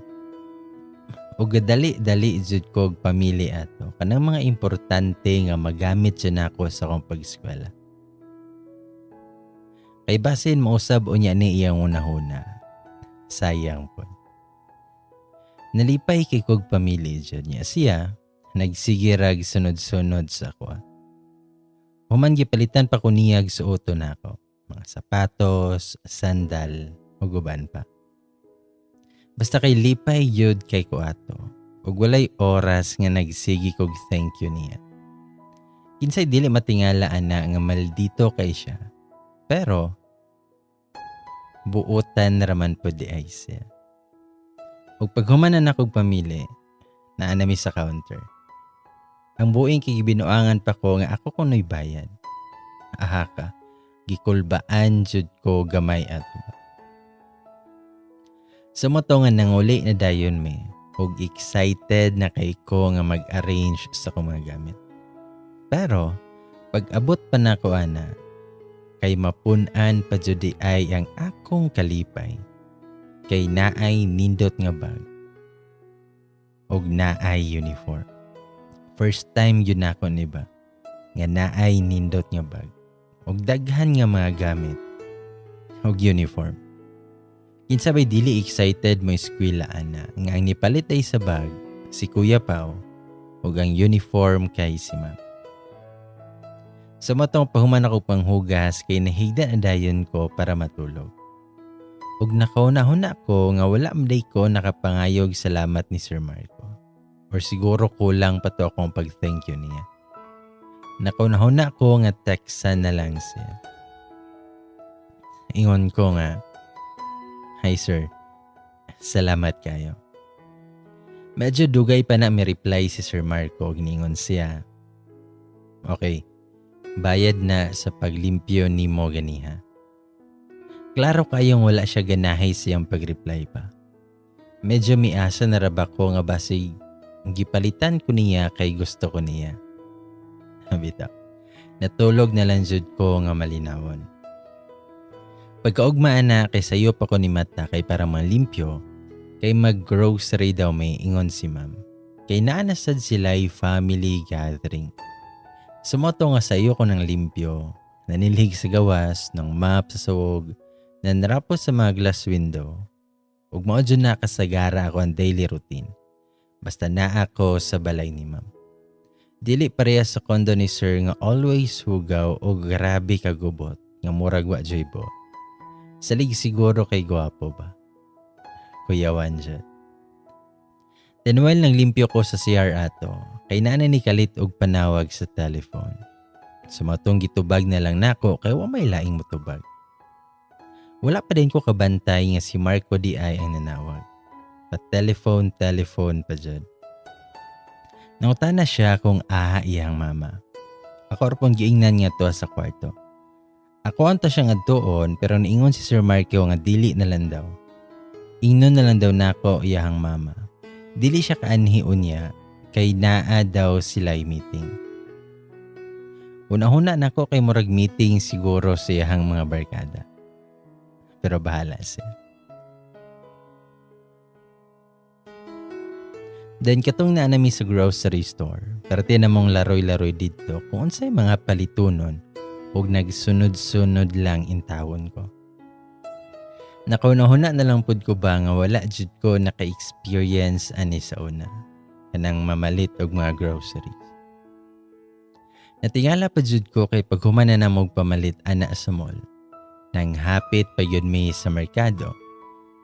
Og dali-dali jud ko og pamili ato kanang mga importante nga magamit jud nako sa akong pag-eskwela. Kay basin mausab unya ni iyang unahuna. Sayang pod. Nalipay kay kog pamili jud niya siya, nagsige rag sunod-sunod sa ako. Human gipalitan pa ko niyag suoton nako, mga sapatos, sandal, ug uban pa. Basta kay lipay yun kay ko ato, ug walay oras nga nagsige kog thank you niya. Kinsay dili matingala ana nga maldito kay siya. Pero buotan raman pod di ay siya. Ug paghuman na nakog pamili, naa nami sa counter. Ang buing kay gibinuangan pa ko nga ako kuno'y bayad. Aha ka, gikulbaan jud ko gamay ato. Sa mao to nga nanguli na dayon mi, ug excited na kay ko nga mag-arrange sa akong mga gamit. Pero pag-abot pa nako ana, kay mapun-an pa jud di ay ang akong kalipay. Kay naay nindot nga bag ug naay uniform. First time yun nako ni ba nga naay nindot nga bag ug daghan nga mga gamit ug uniform. Kinsa bay dili excited mo eskwela ana nga ang nipalit ay sa bag si Kuya Pao ug ang uniform kay si Ma'am. Sa matong pahuman ako panghugas kay nahigda na dayon ko para matulog. Ug nakauna-huna ko nga wala man day ko nakapangayog salamat ni Sir Marco. Or siguro kulang pa to akong pag-thank you niya. Nakauna-huna ko nga textan na lang siya. Ingon ko nga, "Hi sir, salamat kayo." Medyo dugay pa na mi reply si Sir Marco, giningon siya, "Okay, bayad na sa paglimpyo nimo ganiha." Klaro kayong wala siya ganahay siyang pag-reply pa. Medyo miasa na ra ba ko nga basig gipalitan ko niya kay gusto ko niya. Bitaw. Natulog na lang jud ko nga malinawon. Pagkaugma na kay sayo pa ko ni mata kay para malimpyo, kay mag-grocery daw may ingon si Ma'am. Kay naa na sad sila'y family gathering. Sumoto nga sayo ko ng limpyo, nanilhig sa gawas, ng map sa suwog, nanrapo sa mga glass window. Ug mao jud na kasagara ako ang daily routine. Basta naa ako sa balay ni Ma'am. Dili pareha sa condo ni Sir nga always hugaw o grabe kagubot nga murag wa joy bo. Salig siguro kay gwapo ba? Kuyawan jud. Then while nang limpyo ko sa CR ato, kay naa ni kalit og panawag sa telephone. Sumatong gitubag na lang nako kay wa may laing motubag. Wala pa din ko kabantay nga si Marco di ay ang nanawag. Pa-telephone, telephone pa jud. Nangutana siya kung aha iyang mama. Ako ra pong giingnan nga to sa kwarto. Ako anta siya nga doon pero niingon si Sir Marco nga dili na lang daw. Ingnon na lang daw nako iyahang mama. Dili siya kaanhi unya kay naa daw sila meeting. Una-una nako kay murag meeting siguro sa iyahang mga barkada. Pero bahala siya. Then katong naa nami sa grocery store, parte namong laroy-laroy didto kung unsay mga palitunon ug nagsunod-sunod lang intawon ko. Nakaunahuna na lang pud ko ba nga wala jud ko naka-experience ani sa una, kanang mamalit og mga groceries. Natingala pa jud ko kay paghuman na namog pamalit ana sa mall, nang hapit pa yun mi sa merkado,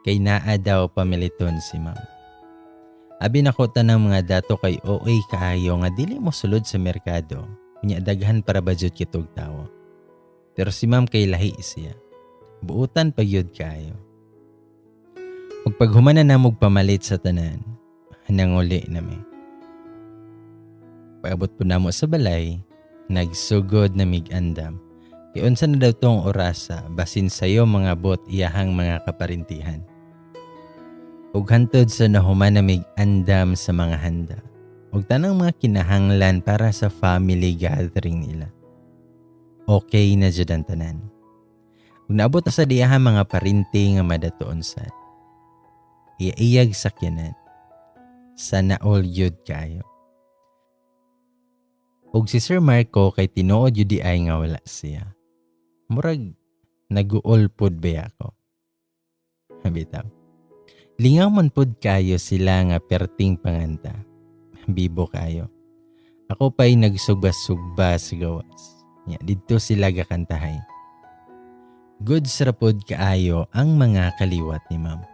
kay naa daw pamiliton si Ma'am. Abi nako tanang mga dato kay OA kaayo nga dili mo sulod sa merkado, unya daghan para ba jud kitog tawo. Pero si Ma'am kay lahi siya. Buutan pa gyud kaayo. Ug paghuman na namog pamalit sa tanan, nanguli nami. Pag-abot po namo sa balay, nagsugod na mig andam. Kay unsa na daw tong orasa, basin sayo mga bot iyahang mga kaparintihan. Ug hantod sa nahuman na mig andam sa mga handa, Ug tanang mga kinahanglan para sa family gathering nila. Okay na jud ang tanan. Ug naabot na sa diyaha mga parinti nga madatuon sad. Iya-iyag sakyanan. Sana all yun kayo. Ug si Sir Marco kay tinuod yun di ay nga wala siya. Murag naguol pod ba ako. Bitaw. Lingaw man pod kayo sila nga perting panganta. Bibo kayo. Ako pa'y nagsugba-sugba sa gawas. Nya, didto sila gakantahay. Good ra pod kaayo ang mga kaliwat ni ma'am.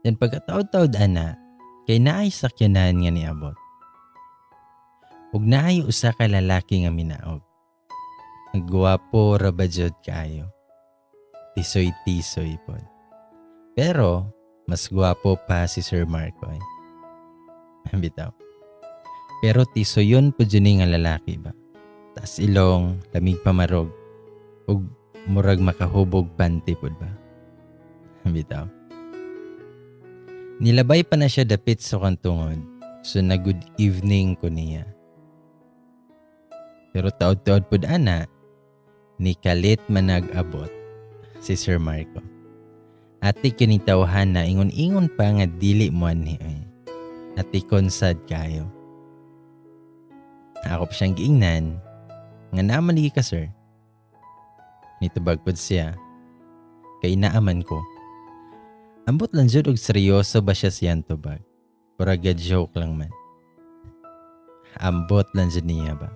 Then pagkataod-taod ana, kay naay sakyanan nga niabot. Ug naay usa ka lalaki nga minaog. Gwapo ra ba jud kaayo. Tisoy-tisoy pod. Pero mas gwapo pa si Sir Marco ay. Bitaw. Pero tisoyon po jud ni nga lalaki ba. Taas ilong, lamig pamarog, ug murag makahubog panty pod ba. Bitaw. Nilabay pa na siya dapit sa kantungod, so na good evening ko niya. Pero taod-taod pod ana, ni kalit man nag-abot si Sir Marco. Ati kinitawhan na ingon-ingon pa nga dili mo anhi ay. Ati konsad kayo. Ako pa siyang giingnan nga naaman lagi ka, sir. Nitubag pod siya. Kay naaman ko. Ambot lang jud og seryoso ba siya siyang tubag. Pura joke lang man. Ambot lang jud niya ba.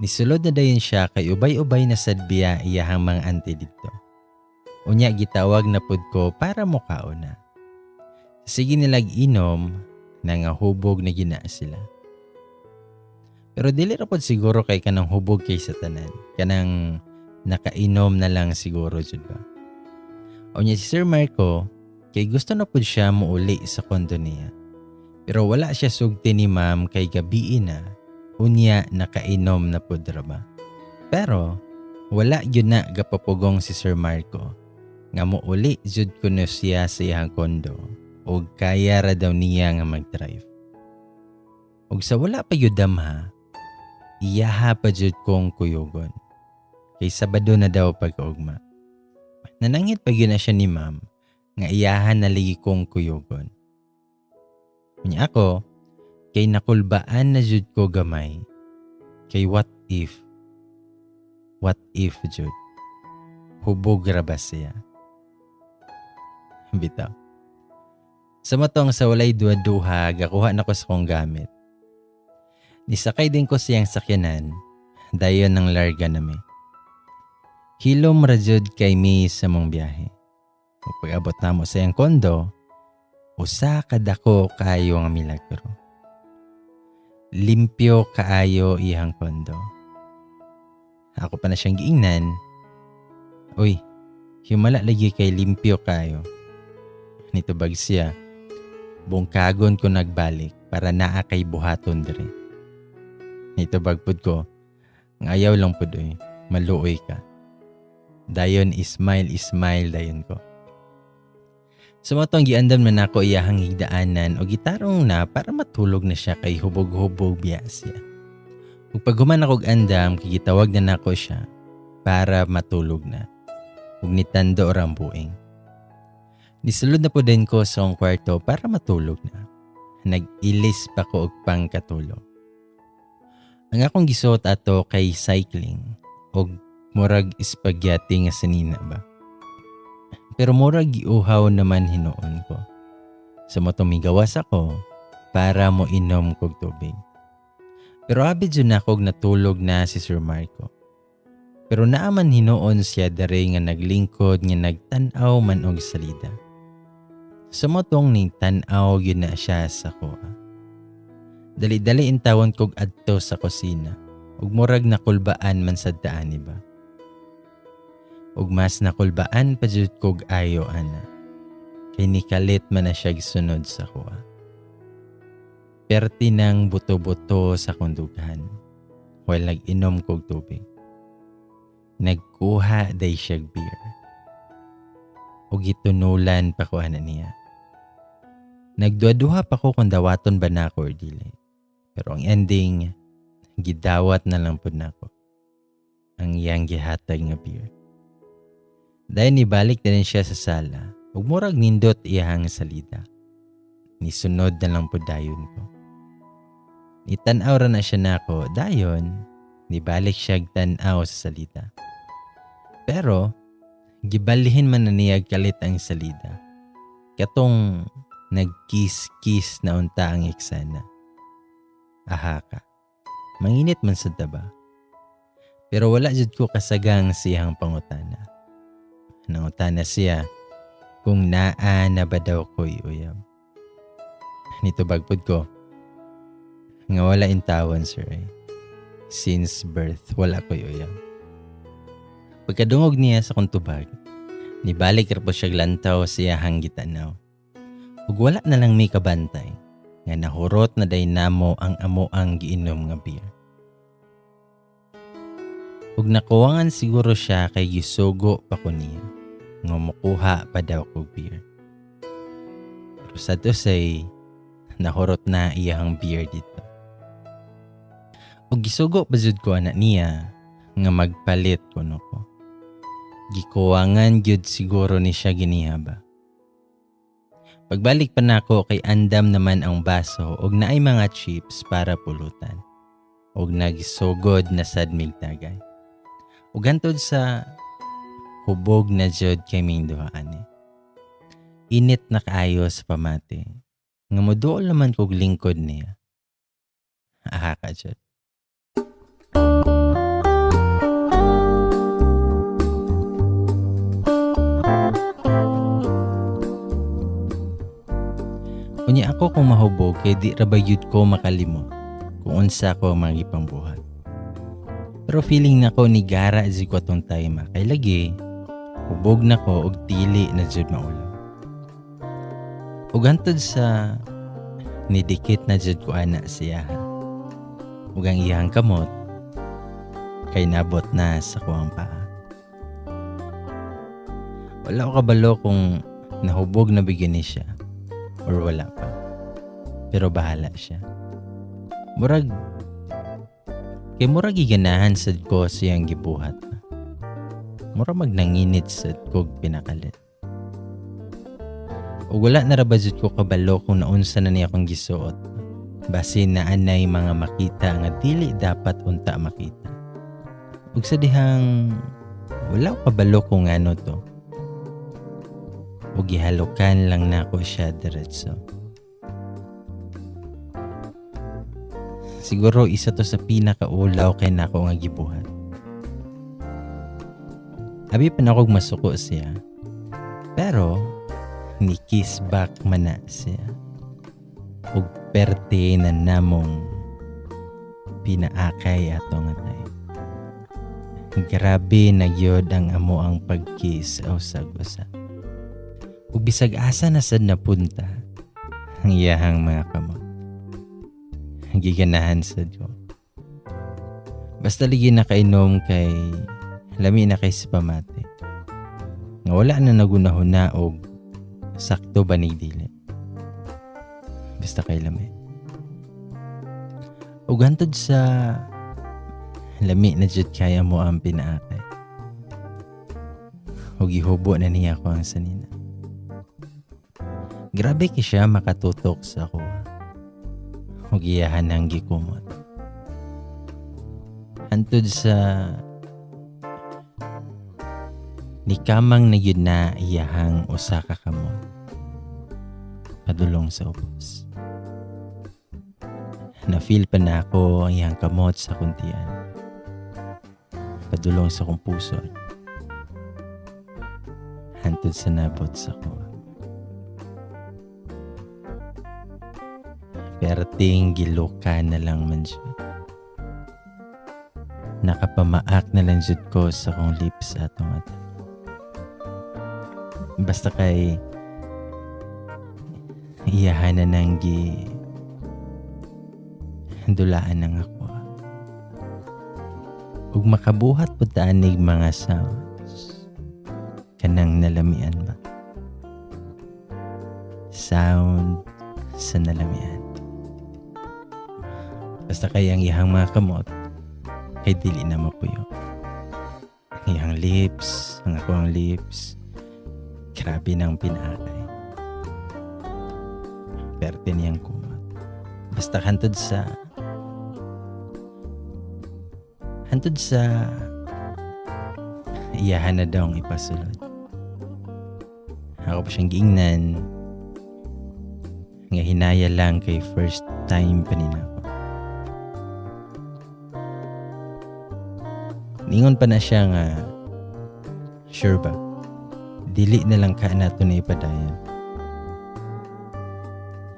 Nisulod na dayon siya kay ubay-ubay na sad biya iyahang mga auntie didto. Unya gitawag na pud ko para mukaon na. Sige nilag inom, nangahubog na gina sila. Pero dili ra pod siguro kay kanang hubog kay sa tanan. Kanang nakainom na lang siguro jud ba. Unya si Sir Marco kay gusto na pud siya muuli sa kondo niya. Pero wala siya sugti ni ma'am kay gabii na. Unya nakainom na pud ra ba. Pero wala gyud na gapapugong si Sir Marco nga muuli jud kuno siya sa iyang kondo og kaya ra daw niya nga mag-drive. Og sa wala pa gyud damha, iyaha pa jud kong kuyugon. Kay Sabado na daw pagkaugma. Nanangit pa gyud na siya ni ma'am nga iyahan na ligi kong kuyugon. Unya ako, kay nakulbaan na jud ko gamay. Kay what if? What if jud? Hubog ra ba siya? Bitaw. Sa matong sa walay duha-duha, gakuha na ko sa kong gamit. Nisakay din ko siyang sakyanan, dayon ng larga nami. Hilom ra jud kay mi sa mong biyahe. Ug pag-abot namo sa iyang kondo, usa ka dako kaayo nga milagro. Limpyo kaayo iyang kondo. Ako pa na siyang giingnan. Uy, himala lagi kay limpyo kaayo. Nitubag siya. Bungkagon ko nagbalik para naa kay buhaton dire. Nitubag pud ko, ngayaw lang pud oy, maluoy ka. Dayon ismail ismail dayon ko. Sumotong giandam man ako iyahang higdaanan o gitarong na para matulog na siya kay hubog-hubog biya siya. Ug paghuman ako og andam, kay gitawag na nako siya para matulog na. Ug nitando ra ang buing. Nisulod na po din ko sa akong kwarto para matulog na. Nag-ilis pa ko og pangkatulog. Ang akong gisuot ato kay cycling og murag spaghetti nga sanina ba. Pero murag giuhaw naman hinuon ko. Sa so, migawas ako para mo inom kog tubig. Pero abi jud na kog natulog na si Sir Marco. Pero naaman hinuon siya dere nga naglingkod nga nagtan-aw man og salida. Sumotong ning tan-aw gyud na siya sa kuha. Dali-dali intawon kog adto sa kusina ug murag nakulbaan man sa daan ba. Ug mas nakulbaan pa jud kog ayo ana. Kay nikalit man na siya gisunod sa kuha. Perti nang buto-buto sa kundughan while nag-inom kog tubig. Nagkuha day siya beer. Ug gitunulan pa ko ana niya. Nagduha-duha pa ko kung dawaton ba nako or dili. Pero ang ending, gidawat na lang pud nako ang iyang gihatag nga beer. Dayon nibalik na rin siya sa sala ug murag nindot iyahang salida. Nisunod na lang pud dayon ko. Nitan-aw ra na siya nako, dayon nibalik siya tan-aw sa salida. Pero gibalihin man na niya kalit ang salida. Katong nagkiss-kiss na unta ang eksena. Aha ka. Manginit man sa taba. Pero wala jud ko kasagang siyang pangutana. Nangutana siya kung naa na ba daw ko'y uyab. Nitubag pud ko nga wala intawon, sir eh. Since birth, wala ko'y uyab. Pagkadungog niya sa kong tubag, nibalik ra po siya lantaw siya hangitanaw. Ug wala na lang may kabantay nga nahurot na day namo ang amo ang giinom nga beer. Ug nakuwangan siguro siya kay gisugo pa ko niya nga mukuha pa daw ko beer. Pero sad to say, nahurot na iyang beer dito. Ug gisugo pa jud ko ana niya nga magpalit kuno ko. Gikuwangan gyud siguro ni siya giniha ba. Pagbalik pa nako kay andam naman ang baso og naay mga chips para pulutan. Og nagsugod na sad mig tagay. Ug hantod sa hubog na jud kay ming duha ani. Init na kaayo sa pamati. Nga moduol naman kog lingkod niya. Aha ka jud. Unya ako kung mahubog kay di ra ba yud ko makalimot kung unsa ko ang mga gipambuhat. Pero feeling nako ni gara jud ko atong time kay lagi hubog nako og dili na jud maulaw. Ug hantod sa nidikit na jud ko ana siya. Ug ang iyang kamot kay nabot na sa kuang paa. Wala ko kabalo kung nahubog na bigyan ni siya or wala pa. Pero bahala siya. Murag kay murag giganahan sad ko siyang gibuhat. Murag magnanginit sad kog pinakalit. Ug wala na ra ba jud ko kabalo kung naunsa na niya akong gisuot. Basin na anay mga makita nga dili dapat unta makita. Ug sa dihang wala ko kabalo kung ano to. Ug gihalukan lang nako siya diretso. Siguro isa to sa pinakaulaw kay nako nga gibuhat. Abi pa na akong masuko siya. Pero ni kiss back man na siya. Ug perte na namong pinaakay ato nga tayo. Grabe na gyud ang amo ang pag-kiss o sag-usa. Ug bisag asa na sad napunta ang iyahang mga kamot. Giganahan sad ko. Basta ligi nakainom kay lami na kay sa pamati. Nga wala na nagunahuna og sakto ba ni dili. Basta kay lami. Ug hantod sa lami na jud kaya mo ang pinaakay. Ug gihubo na niya ako ang sanina. Grabe kay siya makatutok sa ako. Ug iyahan ang gikumot. Hantod sa nikamang na yun na iyahang usa ka kamot. Padulong sa ubos. Na-feel pa na ako ang iyang kamot sa kuntian. Padulong sa kong puso. Hantod sa nabot sa ko. Perting giluka na lang man siya. Nakapamaak na lang jud ko sa kong lips atong ata. Basta kay iyahan na nang gi dulaan ng ako. Ug makabuhat pud taanig mga sounds kanang nalamian ba? Sound sa nalamian. Basta kay ang iyang mga kamot kay dili na mapuyo. Ang iyang lips, ang ako ang lips, grabe nang pinaakay. Perte niyang kumot. Basta hantod sa iyahan na daw ang ipasulod. Ako pa siyang giingnan nga hinaya lang kay first time pa nina ako. Ningon pa na siya nga sure ba? Dili na lang ka nato na ipadayon.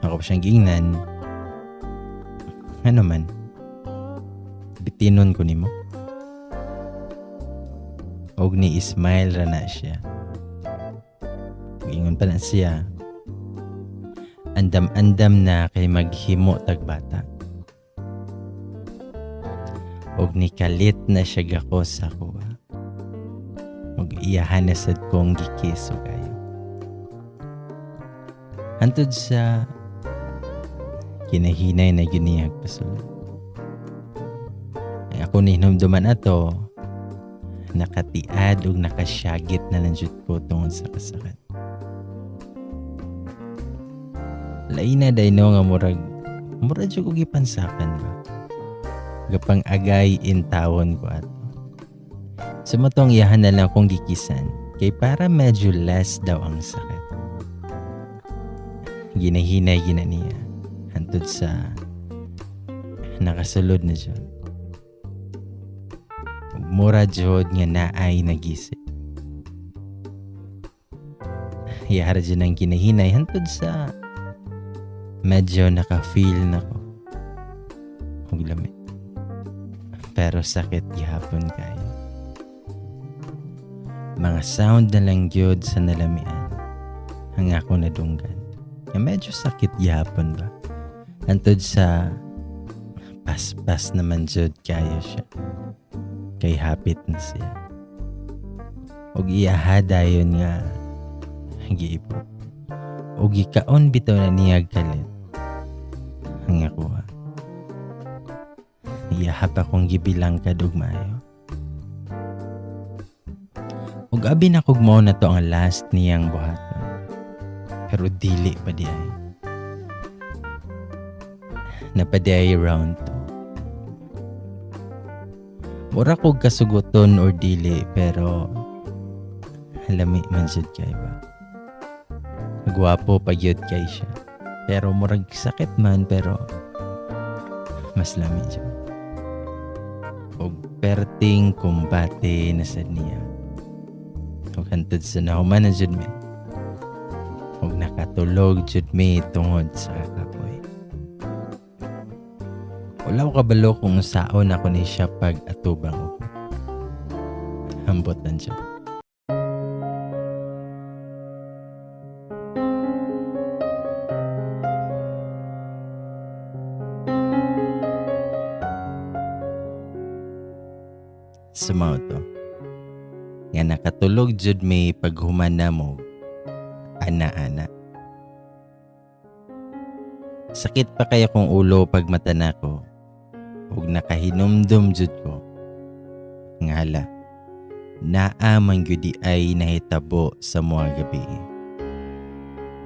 Ako pa siyang giingnan, ano man, bitinon ko nimo. Og ni smile ra na siya. Ingon pa na siya, andam-andam na kay maghimo tagbata. Og ni kalit na siya gako sa kuha. Og iyahan na sad kong gikiss og ayo. Hantod sa kinahinay na giniyag pasulod. Ay ako ni hinumduman ato, nakatiad og nakasyagit na lang jud ko tungod sa kasakit. Laina day no nga murag jud og gipansakan ba. Gapang agay intawon ko ato. Sa matong iyahan na lang kong gikisan kay para medyo less daw ang sakit. Ginahinay gina niya hantod sa nakasulod na jud. Mura jud nga naay nagisi. Iyahara jud ang ginahinay hantod sa medyo naka-feel na ko og lami. Pero sakit gihapon kayo. Mga sound na lang gyud sa nalamian ang ako nadunggan. Nga medyo sakit gihapon ba? Hantod sa paspas naman jud kayo siya. Kay hapit na siya. Og iyaha dayon nga giibot. Og gikaon bitaw na niya kalit ang akuha. Iyaha pa kong gibilang kadug maayo. Og abi na kog mao na to ang last niyang buhaton. Pero dili pa di ay. Napadi ay round 2. Mura kog kasuguton or dili pero lami man jud kay ba. Gwapo pa gyud kay siya. Pero murag sakit man pero mas lami jud. Og perting kumbate na sad niya. Og hantod sa nahuman na jud mi. Og nakatulog jud mi tungod sa kapoy. Wala ko kabalo kung saon ako ni siya pag atubang upo. Hambot lang siya. Sumaw to. Nga nakatulog jud may paghuman na mo. Ana-ana. Sakit pa kaya kong ulo pag mata na ko. Ug nakahinumdum jud ko. Nga hala, naa man gyud ay nahitabo sa mga gabi.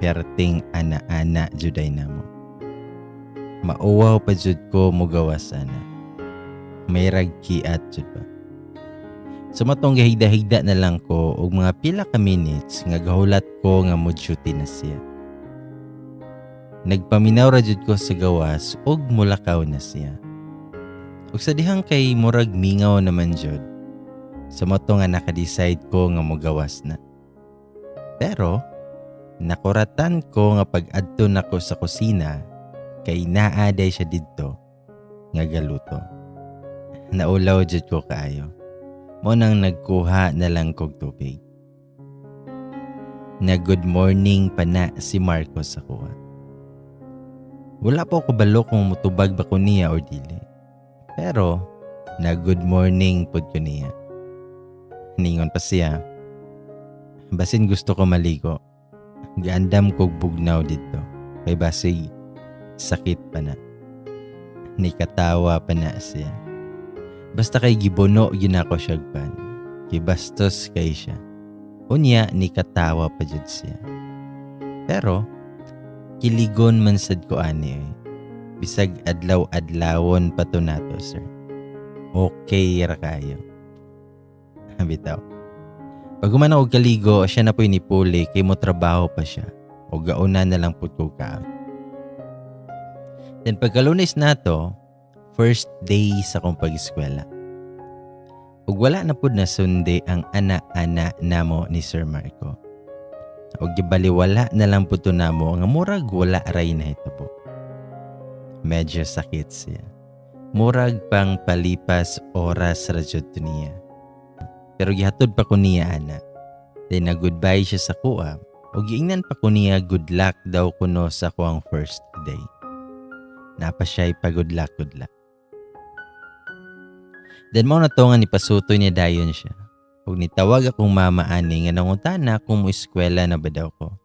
Perting ana-ana jud ay namo. Mauwaw pa jud ko mugawas ana. May ragkiat jud ba. Sumatong gahigda-higda na lang ko og mga pila ka minutes nga gahulat ko nga mo-duty na siya. Nagpaminaw ra jud ko sa gawas og mulakaw na siya. Ug sa dihang kay murag mingaw naman jud. Sumato nga naka-decide ko nga mogawas na. Pero nakuratan ko nga pag-adto nako sa kusina kay naa day siya didto nga galuto. Naulaw jud ko kaayo. Mo nang nagkuha na lang kog tubig. Na good morning pa na si Marco sa kuha. Wala po ko balo kung mutubag ba ko niya or dili. Pero na good morning pod ko niya. Ningon pa siya, basin gusto ko maligo. Gaandam kog bugnaw didto. Kay basig Sakit pa na. Nikatawa pa na siya. Basta kay gibuno gyud nako siya pan. Gibastos kay siya. Unya nikatawa pa jud siya. Pero kiligon man sad ko ani eh. Bisag adlaw-adlawon pa to nato, sir. Okay ra kayo. Bitaw. Pag human ako kaligo, siya na po'y nipuli kay mo trabaho pa siya. O gauna na lang pud ko kaon. Then pagka-Lunes nato, first day sa akong pag-eskwela. Ug wala na pud na sundi ang ana-ana namo ni Sir Marco. Ug gibaliwala na lang pud to namo nga murag wala ray nahitabo. Medyo sakit siya. Murag pang palipas oras ra jud to niya. Pero gihatod pa ko niya ana. Then na-goodbye siya sa kuha. Ug giingnan pa ko niya good luck daw kuno sa kuang first day. Napa siya'y pa good luck, good luck. Then mao na to nga nipasutoy niya dayon siya. Ug nitawag akong mama ani nga nangutana kung mo-eskwela na ba daw ko.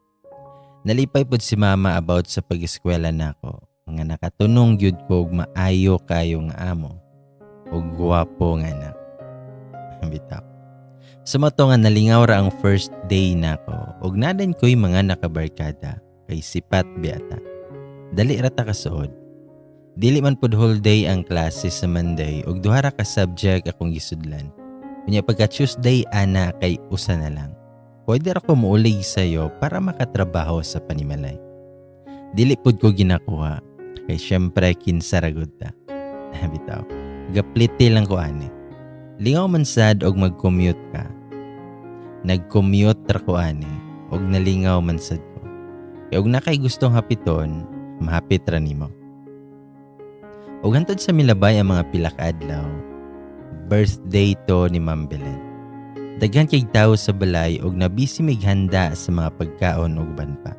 Nalipay pod si mama about sa pag-eskwela nako nga nakatunong gyud ko og maayo kayo nga amo ug gwapo nga anak. Bitaw. Sumato nga nalingaw ra ang first day nako ug naden ko'y mga nakabarkada kay sipat biata. Dali ra ta kasuod. Dili man pud whole day ang klase sa Monday ug duha ra ka subject akong gisudlan. Unya pagka Tuesday ana kay usa na lang. Pwede ra ko muulig sayo para makatrabaho sa panimalay. Dili pud ko ginakuha kay syempre kinsa ra gud ta. Bitaw. Gapliti lang ko ani. Lingaw man sad og mag-commute ka. Nag-commute ra ko ani og nalingaw man sad ko. Kay og nakay gustong hapiton, mahapit ra nimo. Og hantod sa milabay ang mga pila ka adlaw, birthday to ni Ma'am Belen. Daghan kay tawo sa balay og nabisi mighanda sa mga pagkaon ug uban pa.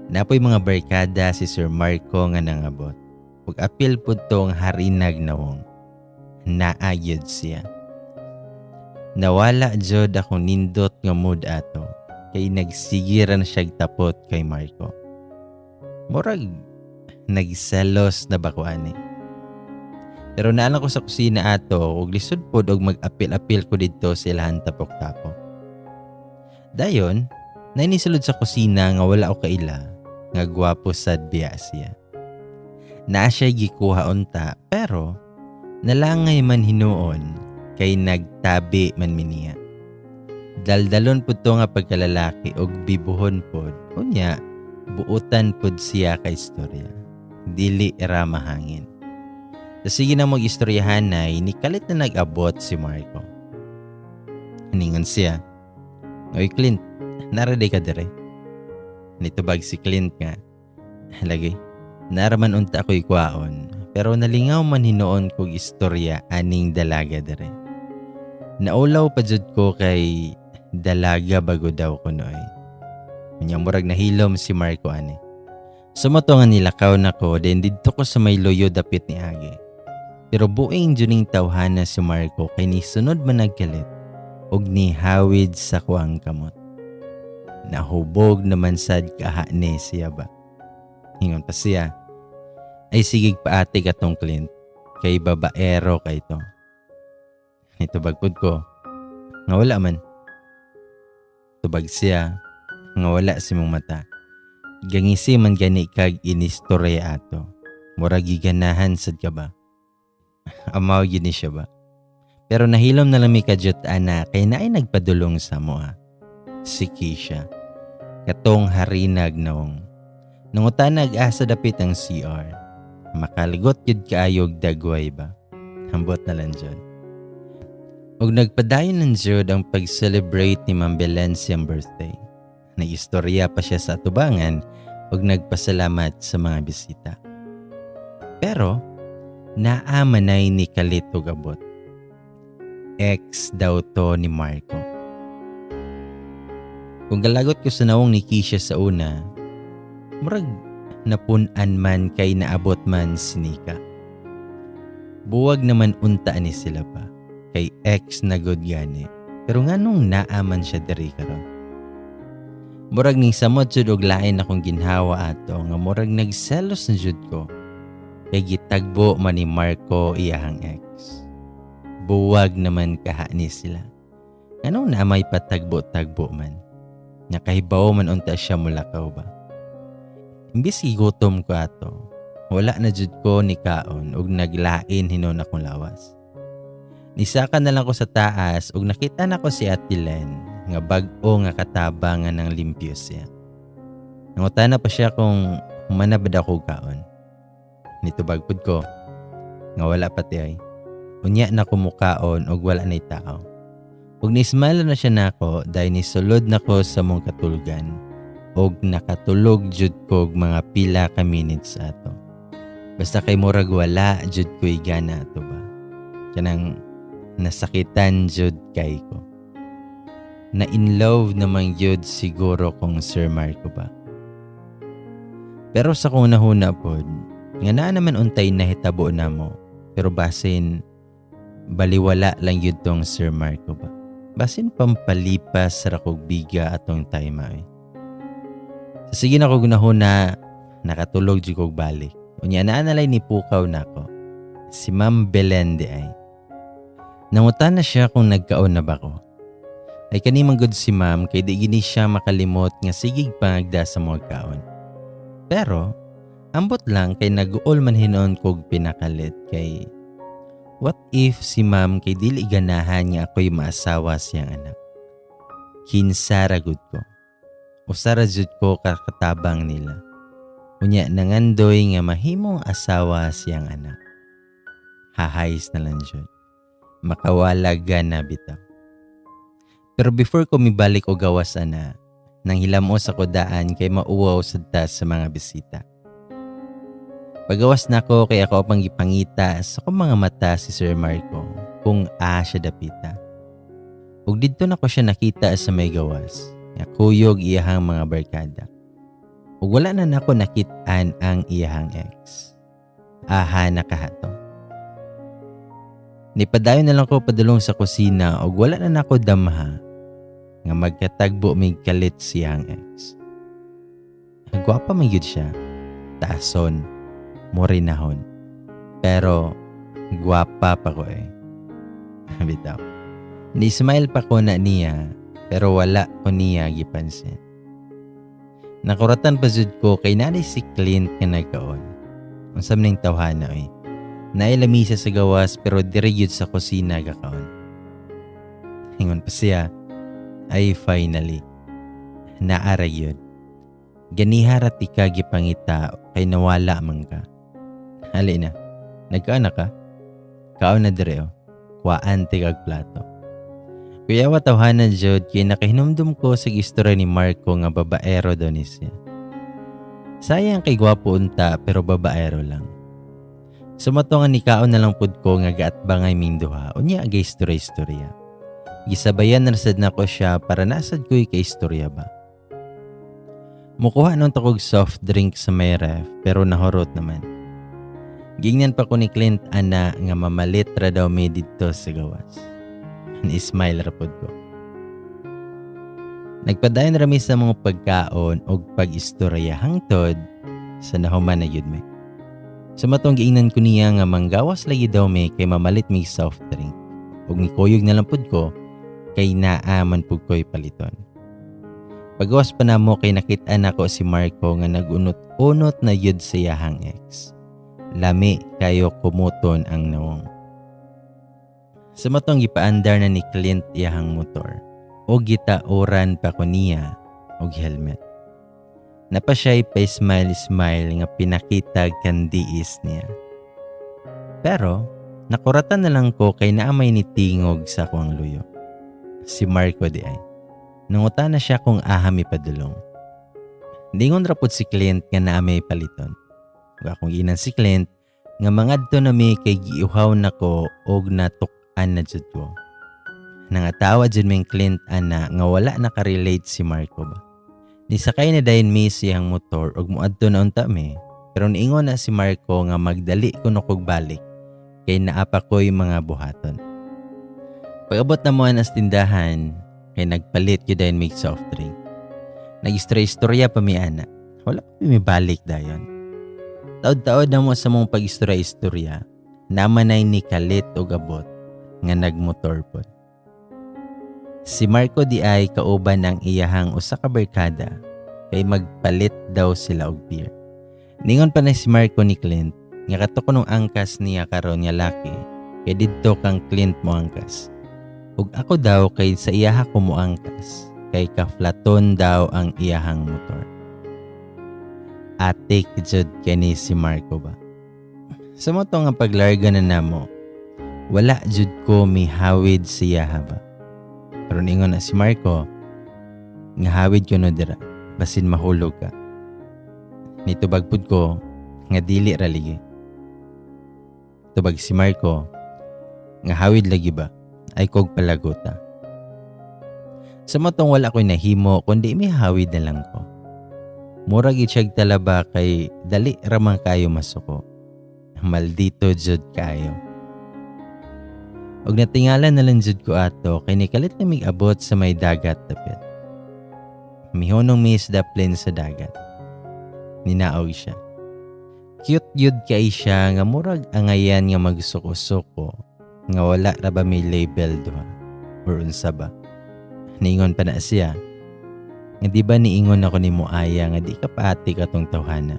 Napoy mga barkada si Sir Marco nga nangabot. Ug apil pud to ang harinag nawong. Naa gyud siya. Nawala jud akong nindot nga mood ato kay nagsigiran siyag tapot kay Marco. Murag nagselos na ba ko ani. Pero naalang ko sa kusina ato ug lisod pod og mag-apil-apil ko didto sa ilahan tapok-tapok. Dayon, nainisulod sa kusina nga wala ko kaila nga gwapo sad biya siya. Naa siya gikuha unta pero nalangay man hinuon kay nagtabi man miniya. Daldalon pud to nga pagkalalaki og bibuhon pod. Unya, buutan pod siya kay istorya. Dili ra mahangin. Sa sige na mag-istoryahan ay nikalit na nag-abot si Marco. Ningon siya, "Oy Clint, naraday ka dire?" Nitubag si Clint nga, "Lagi, naraman unta ako'y kwaon, pero nalingaw man hinuon kog istorya aning dalaga dire." Naulaw pa jud ko kay dalaga bago daw ko noy. Unya murag nahilom si Marco ani. Sumato nga nilakaw nako then didto ko sa may luyo dapit ni Age. Pero buing juning tawhana si Marco kay nisunod man nagkalit og nihawid sa kuang kamot. Nahubog naman sad kaha ni siya ba. Ingon pa siya, "Ay sigig paati katong Clint kay babaero kay to." Nitubag pud ko nga wala man. Tubag siya nga wala si mong mata. Gangisi man gani kag inistorya ato. Murag giganahan sad ka ba? Amaw gyud ni siya ba? Pero nahilom na lang mi kadyot ana kay naay nagpadulong sa moa. Si Keisha. Katong harinag naong. Nangutan nag-asa dapit ang CR. Makaligot gyud kaayog dagway ba? Hambot na lang jud. Og nagpadayon ng jud ang pag-celebrate ni Ma'am Belen siyang birthday. Nag-istorya pa siya sa atubangan ug nagpasalamat sa mga bisita. Pero naa manay ni kalit og abot. Ex daw to ni Marco. Kung galagot ko sa nawong ni Keisha sa una, murag napun-an man kay naabot man si Nika. Buwag naman unta ni sila pa, kay ex na good gani. Pero nganong naa man siya diri karon? Murag ning samot jud og lain akong ginhawa ato nga murag nagselos na jud ko. Kay gitagbo man ni Marco iyahang ex. Buwag naman kaha ni sila. Anong na may patagbo-tagbo man? Nakahibaw man unta siya mulakaw ba? Imbis gigutom ko ato, wala na jud ko ni kaon ug naglain hinon akong lawas. Nisaka na lang ko sa taas ug nakita na ko si Ate Len nga bag-o nga kataba nga nang limpyo siya. Nangutana pa siya kung humana ba daw ko kaon. Nitubag pud ko nga wala pa ti ay. Unya na ko mukaon ug wala na'y tao. Ug ni-smile na siya nako dahil nisulod na ko sa mong katulgan ug nakatulog jud ko og mga pila ka minutes ato. Basta kay murag wala jud ko gana ato ba. Kanang nasakitan jud kay ko. Na in love naman jud siguro kong Sir Marco ba. Pero sa kong nahuna pod, nga naa naman untay nahitabo namo, pero basin baliwala lang yun tong Sir Marco ba. Basin pampalipas sa rakog biga atong time ay. Sa sige na kog nahuna, nakatulog jud kog balik. Unya naa nalay ni pukaw nako. Si Ma'am Belen di ay. Nangutan na siya kung nagkaon na ba ko. Ay kani man gud si Ma'am kay di gini siya makalimot nga sigig pangagda sa mga kaon. Pero ambot lang kay nag-uol man hinon kog pinakalit kay what if si Ma'am kay dili ganahan nga ako'y maasawa siyang anak. Kinsa ra gud ko. Usa ra jud ko kakatabang nila. Unya nangandoy nga mahimong asawa siyang anak. Hahays na lang jud. Makawala na bitaw. Pero before ko mibalik og gawas ana, nang hilamos ako daan kay mauwaw sad ta sa mga bisita. Pagawas nako kay ako pang gipangita sa akong mga mata si Sir Marco kung a siya dapita. Ug didto nako siya nakita sa may gawas, nga kuyog iyahang mga barkada. Ug wala na nako nakit-an ang iyahang ex. Aha nakahato. Nipadayon na lang ko padulong sa kusina ug wala na nako damha nga magkatagbo mig kalit siyang ex. Gwapa man gyud siya. Taason, morinahon. Pero gwapa pa ko eh. Bitaw. Ni-smile pa ko na niya pero wala ko niya gipansin. Nakuratan pa jud ko kay nanay si Clint nga nagkaon. Unsa man ning tawhana oy. Naay lamisa sa gawas pero diri gyud sa kusina gakaon. Ingon pa siya, ay finally, naara gyud. Ganiha ra tika gipangita kay nawala man ka. Hali na, nagkaon na ka? Kaon na dire oh. Kuhaan tigag plato. Kuya wa tawhana jud kay nakahinumdum ko sa istorya ni Marco nga babaero daw ni siya. Sayang kay gwapo unta pero babaero lang. Sumato nga nikaon na lang pud ko nga gaatbangay ming duha unya agay istorya-istorya. Gisabayan na sad nako siya para nasad ko'y kay istorya ba. Mukuha nung takog soft drink sa may ref pero nahurot naman. Gingnan pa ko ni Clint ana nga mamalit ra daw mi didto sa gawas. Ni-smile ra pod ko. Nagpadayon ra mi sa mga pagkaon og pag-istorya hangtod sa nahuman na gyud mi. Sa matong giingnan ko niya nga manggawas lagi daw mi kay mamalit mig soft drink. Ug nikuyog na lang pud ko kay naa man pud ko'y paliton. Pagawas pa namo kay nakit-an nako si Marco nga nagunot-unot na yud sa iyahang ex. Lami kayo kumuton ang nawong. Sa matong gipaandar na ni Clint iyahang motor o gitauran pa ko niya og helmet. Napa siya'y pa-smile-smile nga pinakita kandiis niya. Pero nakuratan na lang ko kay naamay ni tingog sa akong luyo. Si Marco di ay. Nanguta na siya kung aha mi padulong. Dingon ra pud si Clint nga naamay paliton. Ug akong ginan si Clint nga mangadto na mi kay giuhaw nako og natuk-an na jud ko. Nangatawa jud ming Clint ana nga wala nakarelate si Marco ba. Nisakay na dayon mi siyang motor ug moadto na unta mi. Pero niingon na si Marco nga magdali kuno kog balik kay naa pa ko'y mga buhaton. Pag-abot na mo sa tindahan kay nagpalit gyud dayon mig soft drink. Nag-istorya-istorya pa mi ana. Wala pa mi balik dayon. Taod-taod na mo sa mong pag-istorya-istorya, namanay ni kalit og abot nga nagmotor pod. Si Marco di ay kauban ang iyahang usa ka barkada kay magpalit daw sila og beer. Ningon pa na si Marco ni Clint nga kato kunong angkas niya karon nga laki kay didto kang Clint mo angkas. Ug ako daw kay sa iyaha ko mo angkas kay kaflaton daw ang iyahang motor. Atik jud kani si Marco ba. Sa mo to nga paglarga na namo, wala jud ko mihawid siya ba. Pero ningon na si Marco, nga hawid ko no dira, basin mahulog ka. Nitubag pud ko, nga dili ra ligi. Tubag si Marco, nga hawid lagi ba, ay kog palagota. Sa motong wala ko'y nahimo, kundi mihawid na lang ko. Murag itsyag talaba kay dali ramang kayo masuko. Maldito jud kayo. Og natingala na lang jud ko ato kay nikalit na mig-abot sa may dagat dapit. Mihunong mi sa daplin sa dagat. Ninaog siya. Cute yun kay siya nga murag angayan nga magsuko-suko nga wala ra ba may label duha or unsa ba. Niingon pa na siya nga di ba niingon ako ni Moaya nga di ka paati katong tawhana.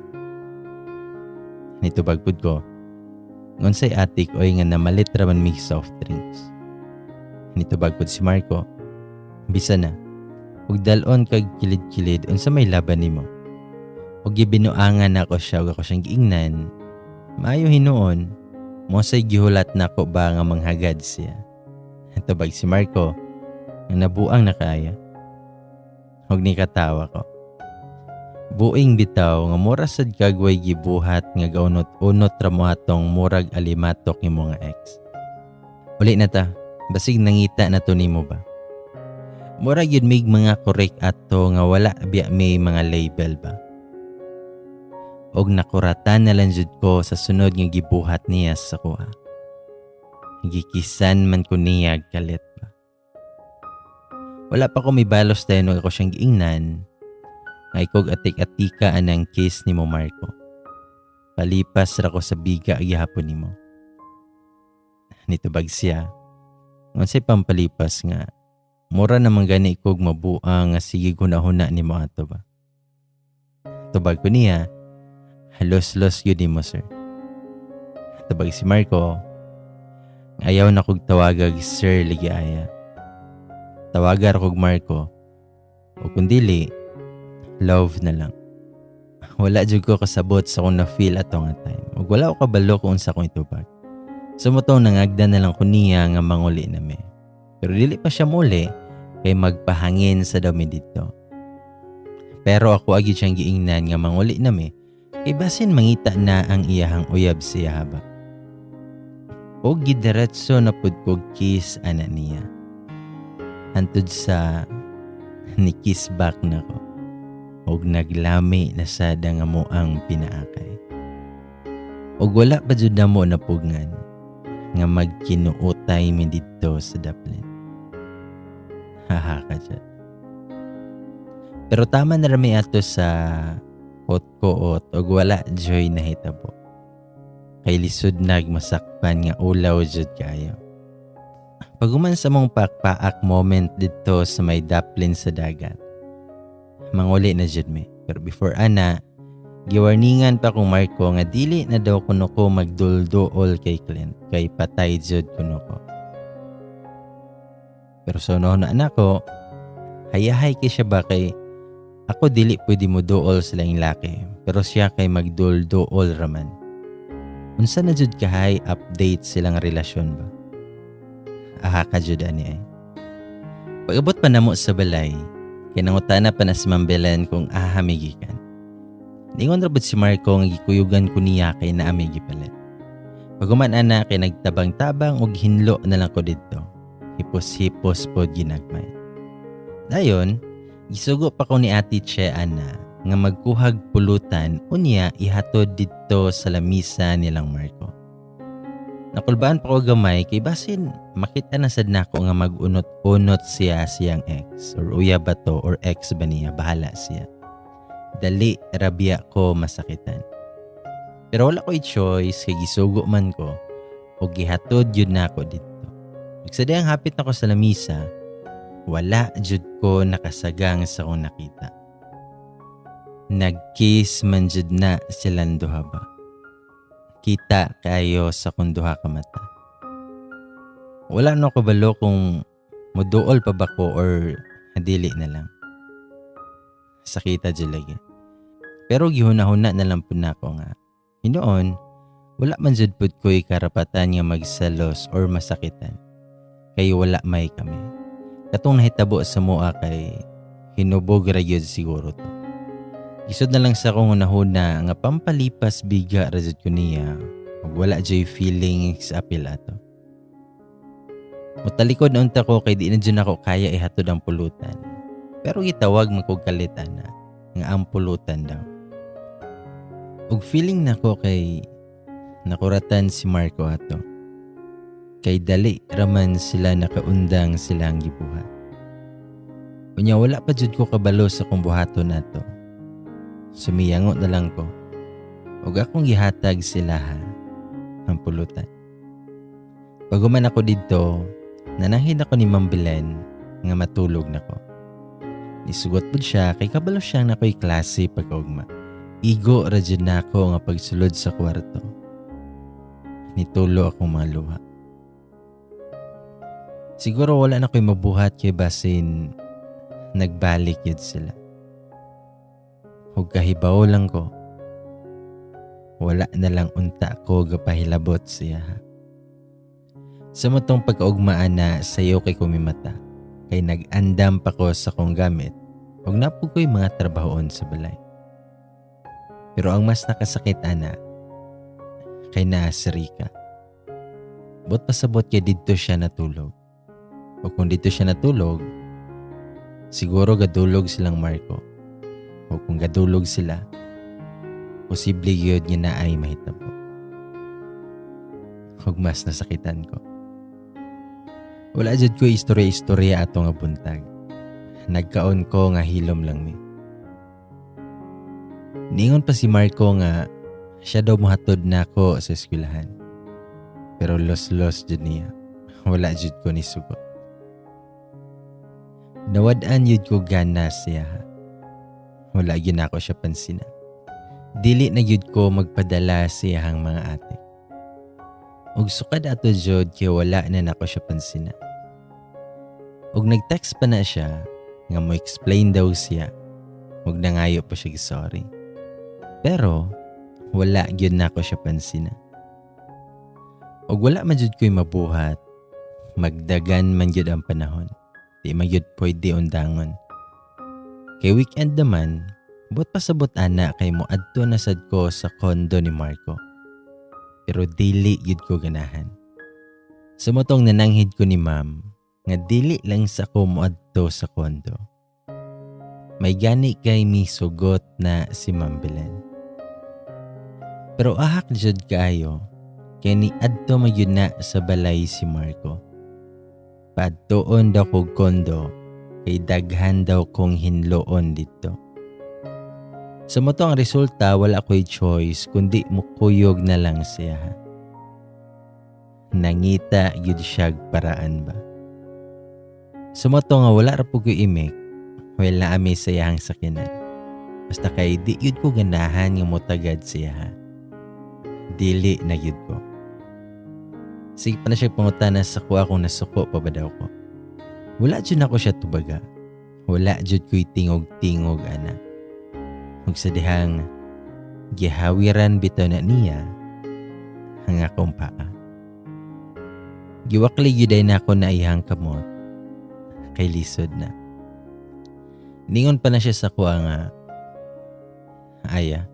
Nitubag pud ko, ngunsay atik oy nga namalit ra man mig soft drinks. Nitubag pud si Marco, bisa na, ug dal-on kag kilid-kilid unsa may laban nimo. Ug gibinuangan nako siya ug ako siyang giingnan, maayo hinuon, mosay gihulat nako ba nga manghagad siya. Tubag si Marco, nga nabuang na kaaya. Ug ni katawa ko. Buing bitaw nga mura sad kag way gibuhat nga gaunot-unot ra mo atong murag alimatok nimo nga ex. Uli na ta, basig nangita na to nimo ba? Murag yun mig mga korek ato nga wala biya may mga label ba. Og nakuratan na lang jud ko sa sunod nga gibuhat niya sa kuha. Gikisan man ko niya kalit ba. Wala pa ko mibalos dayon og ako siyang giingnan. Nga ikog atik-atika anang kiss nimo Marco. Palipas ra ko sa biga gihapon nimo. Nitubag siya. Unsay pampalipas nga mura naman gani kog mabuang nga sige hunahuna nimo ato ba. Tubag ko niya, halos-los yun nimo sir. Tubag si Marco, ayaw na kog tawagag sir ligi aya. Tawagar kog Marco, o kung dili, love na lang. Wala jud ko kasabot sa kung na-feel ato nga time. Ug wala ko kabalo kung unsa akong itubag. Sumutong nangagda na lang ko niya nga manguli na me. Pero dili pa siya muli kay magpahangin sa daw mi didto. Pero ako agi siyang giingnan nga manguli na me kay basin mangita na ang iyahang uyab siya ba. O gidiretso na pud kog kiss ana niya. Hantud sa ni kiss back na ko. Og naglami na sad ang amo ang pinaakay. Og wala pa jud namo napugngan nga magkinuutay mi didto sa daplin. Haha ka jud. Pero tama na rami ato sa kuot-kuot og wala joy nahitabo. Kay lisod nag masakpan nga ulaw jud kayo. Paguman sa mong pakpaak moment didto sa may daplin sa dagat, manguli na jud mi. Pero before ana, giwarningan pa kong Marco nga dili na daw kuno ko magdulduol kay Clint kay patay jud kuno ko. Pero sa so, na nako, hayahay kay siya ba kay ako dili pwede mo duol sa laing laki pero siya kay magdulduol raman. Unsa na jud kahay update silang relasyon ba? Aha ka jud ani ay. Pag-abot pa namo sa balay, kinangutana pa na si Ma'am Belen kung aha mi gikan. Ningon ra si Marco nga gikuyugan ko niya kay naa mi gipalit. Paguman ana kay nagtabang-tabang og hinlo na lang ko didto. Hipos-hipos pod ginagmay. Dayon, gisugo pa ko ni Ate Che ana nga magkuhag pulutan unya ihatod didto sa lamisa nilang Marco. Nakulbaan pa ko gamay kay basin makita na sad nako nga mag-unot-unot siya siyang ex or uya ba to or ex ba niya, bahala siya. Dali rabia ko masakitan. Pero wala ko'y choice kay gisugo man ko o gihatod yun nako didto. Ug sa dihang hapit nako sa lamisa, wala jud ko nakasagang sa akong nakita. Nag-kiss man jud na silang duha ba. Kita kayo sa akong duha ka mata. Wala no ko balo kung muduol pa ba ko or dili na lang. Sakita jud lagi. Pero gihuna-huna na lang pud nako nga hinoon, wala man jud pud ko'y karapatan nga magselos or masakitan. Kay wala may kami. Katong nahitabo sa mua kay hinubog ra gyud siguro to. Isod na lang sa akong hunahuna nga pampalipas biga ra jud ko niya ug wala jud feelings apil ato. Mutalikod na unta ko kay di na jud nako kaya ihatod ang pulutan. Pero gitawag man kog kalit ana nga ang pulutan daw. Ug feeling nako kay nakuratan si Marco ato. Kay dali raman sila nakaundang silang gibuhat. Unya wala pa jud ko kabalo sa kung buhaton nato. Sumiyango na lang ko. Ug akong gihatag sila ha, ang pulutan. Pag-human ako didto, nananghid ako ni Ma'am Belen nga matulog nako. Nisugot pud siya kay kabalo siya na ako'y klase pagkaugma. Igo ra jud nako nga pagsulod sa kwarto. Nitulo akong mga luha. Siguro wala na ko'y mabuhat kay basin nagbalik yun sila. Ug kahibaw lang ko, wala na lang unta ko gapahilabot siya. Sa matong pagkaugmaan na sayo kay kumimata, kay nag-andam pa ko sa kong gamit, ug napo ko'y mga trabahoon sa balay. Pero ang mas nakasakit ana, kay naa si Rika. Buot pasabot kay didto siya natulog. O kung didto siya natulog, siguro gadulog silang Marco. O kung gadulog sila, posible gyud nga naay mahitabo. Ug mas nasakitan ko. Wala jud ko istorya-istorya ato nga buntag. Nagkaon ko nga hilom lang mi. Niingon pa si Marco nga siya daw mohatod nako sa eskwelahan. Pero los-los jud niya. Wala jud ko ni sugot. Nawad-an jud ko gana siya. Wala gyud nako siya pansina. Dili na gyud ko magpadala sa iyahang mga ate. Ug sukad ato jud kay wala na nako siya pansina. Ug nag-text pa na siya nga mo explain daw siya. Ug nangayo pa siya sorry. Pero wala gyud nako siya pansina. Ug wala man jud ko'y mabuhat, magdagan man gyud ang panahon. Di man gyud pwede undangon. Kay weekend naman, buot pasabot ana kay mo adto na sad ko sa kondo ni Marco. Pero dili gyud ko ganahan. Sumotong nananghid ko ni ma'am nga dili lang sa ko moadto sa kondo. May gani kay misugot na si Ma'am Belen. Pero ahak jud kaayo kay ni adto magyud na sa balay si Marco. Paadtoon daw kog kondo kay daghan daw kong hinloon didto. Sa moto ang resulta, wala ko'y choice kundi mukuyog na lang siya. Nangita gyud siyag paraan ba. Sa moto nga wala ra pud ko'y imik, well na ami sa iyahang sakinan. Basta kay di gyud ko ganahan nga motagad siya. Dili na gyud ko. Sige pa na siya pangutana sa kuha kung nasuko pa ba daw ko. Wala jud nako siya tubaga. Wala jud ko'y tingog-tingog ana. Ug sa dihang gihawiran bitaw na niya ang akong paa. Giwakli gyud ay nako na iyang kamot kay lisod na. Ningon pa na siya sa kuha nga, aya,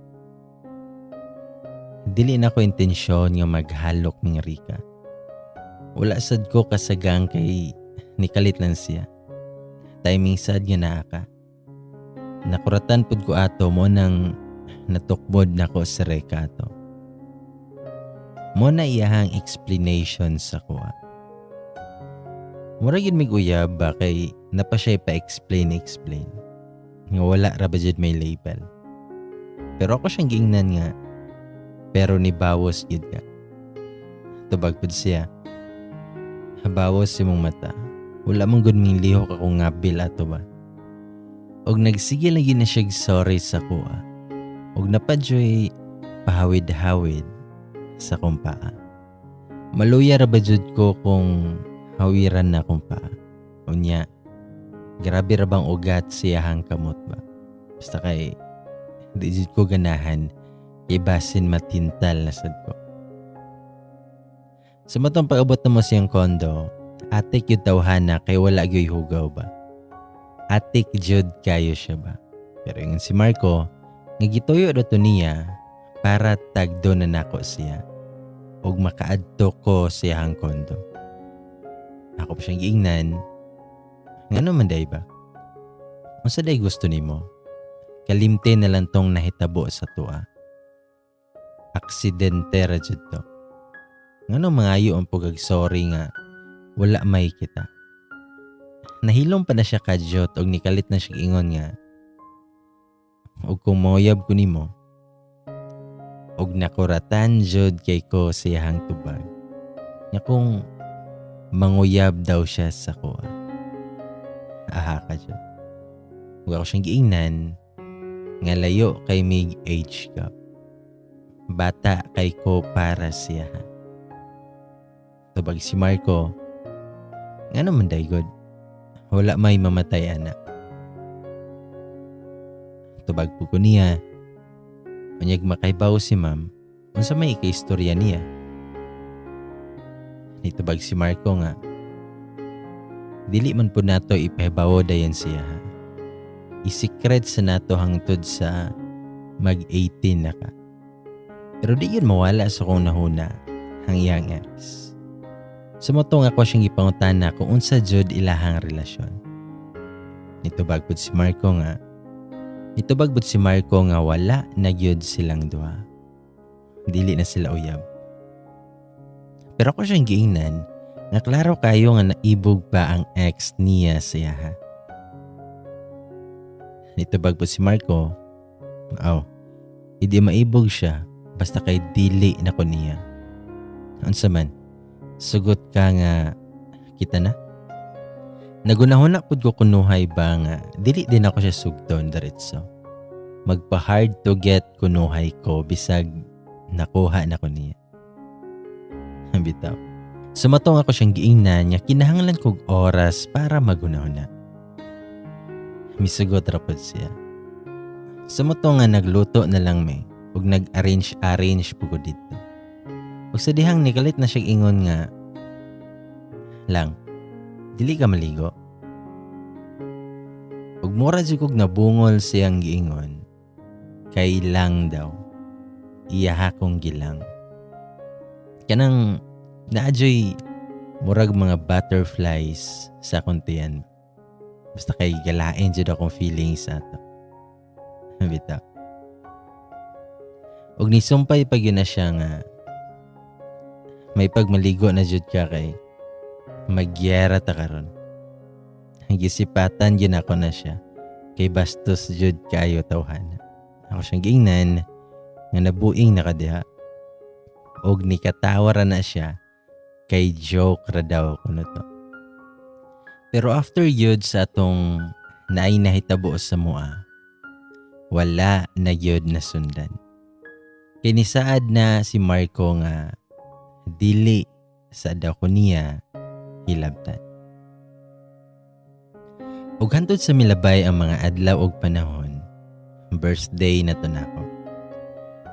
dili na ko intensyon nga maghalok ning Rika. Wala sad ko kasagang kay nikalit lang siya. Timing sad nga naa ka. Nakuratan pud ko ato mo nang natukbod nako sa Reka ato. Mo na iyahang explanation sa kuha. Mura gyud mig uyab ba kay napa siya pa-explain explain. Nga wala ra ba jud may label. Pero ako siyang giingnan nga pero ni bawas gyud ka. Tubag pud siya. Habawas imong mata. Wala man gud ming lihok akong ngabil ato ba. Og nagsige lagi na siya sorry sa kuha. Og napadyoy pahawid-hawid sa akong paa. Maluya ra ba jud ko kung hawiran na akong paa. Unya, grabe ra bang ugat siyahang kamot ba. Basta kay di jud ko ganahan kay basin matintal na sad ko. Sa matong pag-abot na mo siyang kondo, atik yun tawhana kay wala gyoy hugaw ba. Atik jud kayo siya ba. Pero ingon si Marco, nga gituyo do to niya para tagdo na nako siya ug makaadto ko siyahang kondo. Ako pa siyang giingnan, ngano man day ba? Unsa day gusto nimo? Kalimte na lang tong nahitabo sa tua. Aksidente ra jud to. Ngano mangayo ang pugag sorry nga wala may kita. Nahilom pa na siya kadyot og nikalit na siya ingon nga og kung moyab ko nimo og nakuratan jud kay ko siyahang tubag. Nya kung manguyab daw siya sa kuha. Aha ka jud. Ug ako siyang giingnan nga layo kay mig age gap. Bata kay ko para siya. Tubag si Marco, nga naman day god, wala may mamatay anak. Tubag po ko niya, unyag makaibaw si ma'am, unsa may ikaistorya niya. Nitubag si Marco nga, dili man po nato ipahibawo dayon siya. I-secret sa nato hangtod sa mag-18 na ka. Pero di yun mawala sa kong nahuna ang iyang ex. Sumutong ako siyang gipangutana kung unsa jud ilahang relasyon. Nitubag pud si Marco nga Nitubag pud si Marco nga wala na gyud silang duha. Dili na sila uyab. Pero ako siyang giingnan nga klaro kayo nga naibog pa ang ex niya sa iyaha. Nitubag pud si Marco, aw, hindi maibog siya basta kay dili na ko niya. Unsa man, sugot ka nga kita na? Nagunahuna pud ko kunuhay ba nga dili din ako siya sugton diretso. Magpa hard to get kunuhay ko bisag nakuha na ko niya. Bitaw. Sumatong ako siyang giingnan nga kinahanglan kog oras para magunahuna. Misugot ra pud siya. Sumutong nga nagluto na lang me ug nag-arrange-arrange pud ko didto. Ug sa dihang nikalit na siya ingon nga lang, dili ka maligo. Ug mura jud kog nabungol siyang giingon, kay lang daw, iyaha kong gilang. Kanang naadyoy murag mga butterflies sa akong tiyan. Basta kay galain jud akong feelings ato. Bitaw. Ug nisumpay pa gyud na siya nga may pagmaligo na jud ka kay magyera ta karon. Gisipatan gyud ako na siya kay bastos jud kayo tawhana. Ako siyang giingnan nga nabuing na kadiha. Og nikatawa ra na siya kay joke ra daw kuno to. Pero after yun sa atong naay nahitabo sa mua, wala na gyud nasundan. Kay nisaad na si Marco nga dili sa daw ko niya hilabtan. Ug hantod sa milabay ang mga adlaw ug panahon, birthday na to nako.